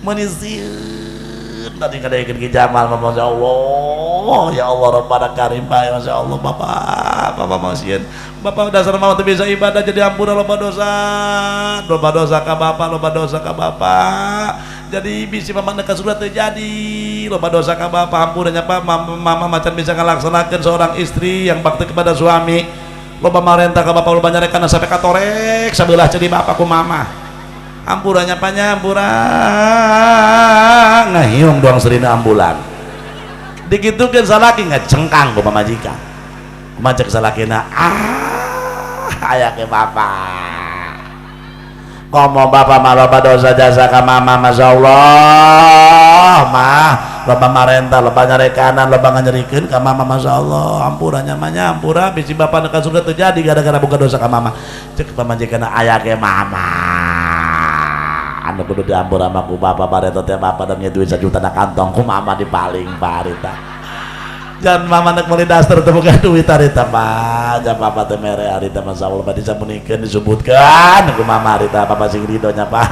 Meuni sieun tadi kadegeun Ki Jamal mah Masya Allah. Ya Allah Rabbana Karim bae Masya Allah bapak, bapak mah sieun. Bapak dasar mah teu bisa ibadah jadi ampun loba dosa. Loba dosa ka bapak, loba dosa ka bapak. Jadi bisi mama ka surga teu jadi. Loba dosa ka bapak, ampunnya Pak, mama macan bisa ngalaksanakeun seorang istri yang bakti kepada suami. Loba marentah ka bapak, loba nyarekan sampai katorek sabelah jadi bapak ku mama. Ampurannya panya ampura ngahiung doang serina ambulan. Dikitukeun salaki ngacengkang ku pamajikan. Kumaha cek salakina? Ah, aya ke bapak. Komo bapak mah loba dosa jasa ka mama, masyaallah mah loba marenta, loba nyarekanan, loba nganyerikeun ka mama, masyaallah. Ampura nya mah nya, ampura bisi bapak ka surga teu jadi gara-gara boga dosa ka mama. Cek pamajikanna aya ke mama. Anu kudu diampura mah ku bapak bareto teh bapak dan duit 1 juta na kantong ku mama dipaling harita. Jangan mama nek meuli daster teu boga duit harita mah. Jangan bapak teh mere harita masyaallah bade samunikeun disebutkeun ku mama harita bapak sing ridho nya Pak.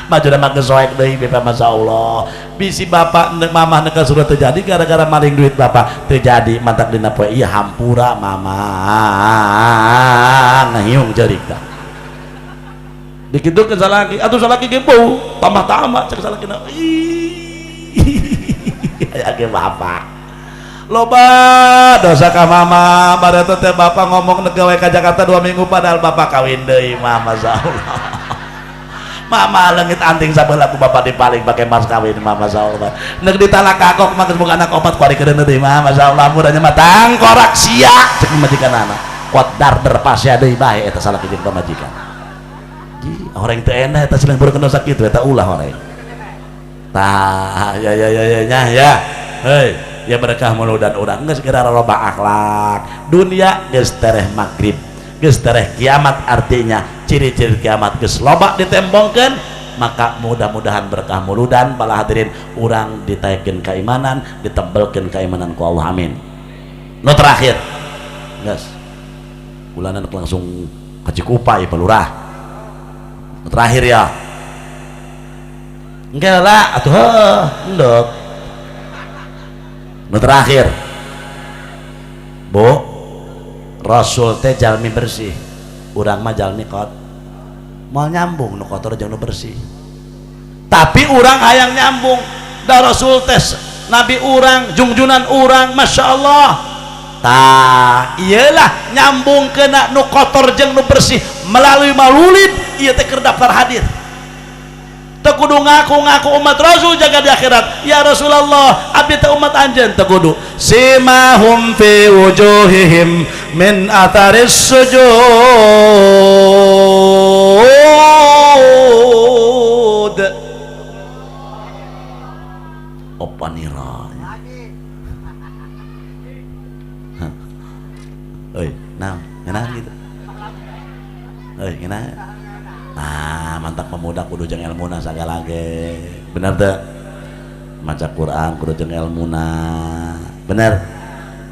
Maju mah geus soek deui bapak masyaallah. Bisi bapak nek mama nek ka surga teu jadi gara-gara maling duit bapak teu jadi mantak dina poe ieu hampura mama ngahiung jeurik tah. Dikitukeun salaki atuh salaki ge bau tambah-tambah cek salakina. Ih aya ge bapak loba dosa ka mama bareto teh bapak ngomong nek gawe ka Jakarta 2 minggu padahal bapak kawin deui mah masyaallah. Mama leungit anting sabelah ku bapak dipaling pake mas kawin mah masyaallah. Nek ditalak kakok mah geus boga anak opat kuari keun deui mah masyaallah mudanya mah tangkorak sia cek pamajikan anak. Kuat darder pasea deui bae eta salaki jeung pamajikan. Ji horeng teu eneh eta silang buruk dosa kitu eta ulah horeng. Tah ya ya ya ya nya ya. Hei ya berkah muludan urang geus geura loba akhlak. Dunia geus tereh magrib, geus tereh kiamat, artinya ciri-ciri kiamat geus loba ditembongkeun, maka mudah-mudahan berkah muludan bala hadirin urang ditaekeun keimanan, ditebelkeun keimanan ku Allah, amin. Nu terakhir geus bulanan langsung ka Cikupa ieu Palurah. Nu terakhir ya engke lah atuh heuh endok. Nu terakhir Bu, Rasul teh jalmi bersih, urang mah jalmi kot moal nyambung nu kotor jeung nu bersih. Tapi urang hayang nyambung da Rasul teh nabi urang, jungjunan urang, masyaallah. Tah iyalah nyambung kena nu kotor jeung nu bersih melalui maulid ieu teh keur daftar hadir. Teu kudu ngaku-ngaku umat Rasul jaga di akhirat. Ya Rasulullah, abdi teh umat anjeun teu kudu. Simahum fi wujuhihim min atharis sujud. Opanira. Oi, nah, ngeunah gitu. Oi, ngeunah. Nah, mantap pemuda kudu jeung ilmuna sagala ge. Bener teu? Maca Quran kudu jeung ilmuna. Bener?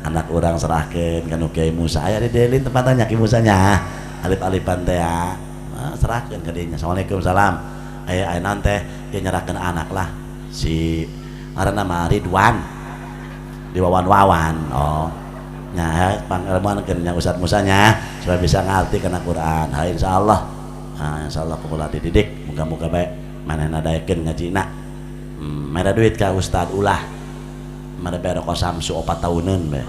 Anak urang serahkeun ka nu Kiai Musa. Aya di Delin tempatnya Kiai Musa nya. Alif-alifan teh ya. Serahkeun ka dinya. Assalamualaikum salam. Aya aya naon teh? Dia nyerahkeun anak lah. Si ngaranna mah Ridwan. Di Wawan-wawan. Oh. Nya pangelmuankeun nya Ustaz Musa nya supaya bisa ngarti kana Quran. Ha insyaallah. Nah, insyaallah kumula dididik, moga-moga baik manehna daekeun ngajina. Mere duit ka ustad ulah. Mere bae rokok Samsu 4 tahuneun bae.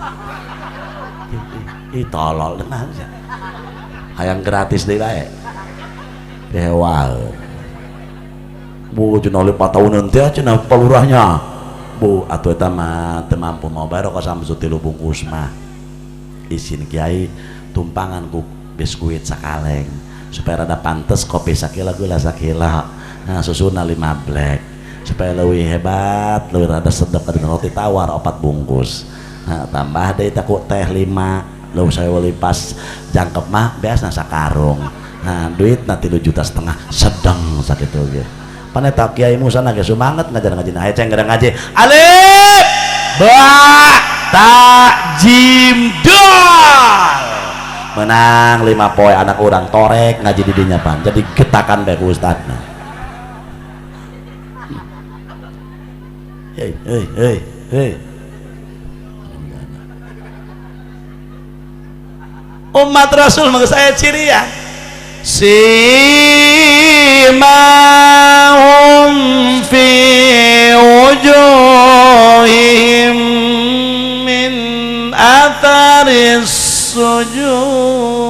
Ih tolol tenan sia. Hayang gratis deui bae. Dewa. Bu cenah 5 tahuneun teh cenah palurahnya. Bu atuh eta mah teu mampu mau bae rokok Samsu 3 bungkus mah. Isin kiai tumpangan ku biskuit sakaleng. Supaya rada pantes kopi sakila gula sakila, nah susuna 5 black supaya lebih hebat, lebih rada sedap dengan roti tawar 4 bungkus, nah, tambah deh takut teh 5, lu saya beli pas jangkep mah biasa sakarung, nah duit nanti 2,5 juta sedang sakit gitu. Paneta Kiai Musa nage semangat ngajar ngaji, nah ceng kadang ngaji, alif ba ta jim dal. Menang 5 poe anak orang torek ngaji di dinya pan jadi getakan bae ku ustadna. Hei hei hei hei umat Rasul mah saya cirian simahum fi wujuhihim min atharis sujud.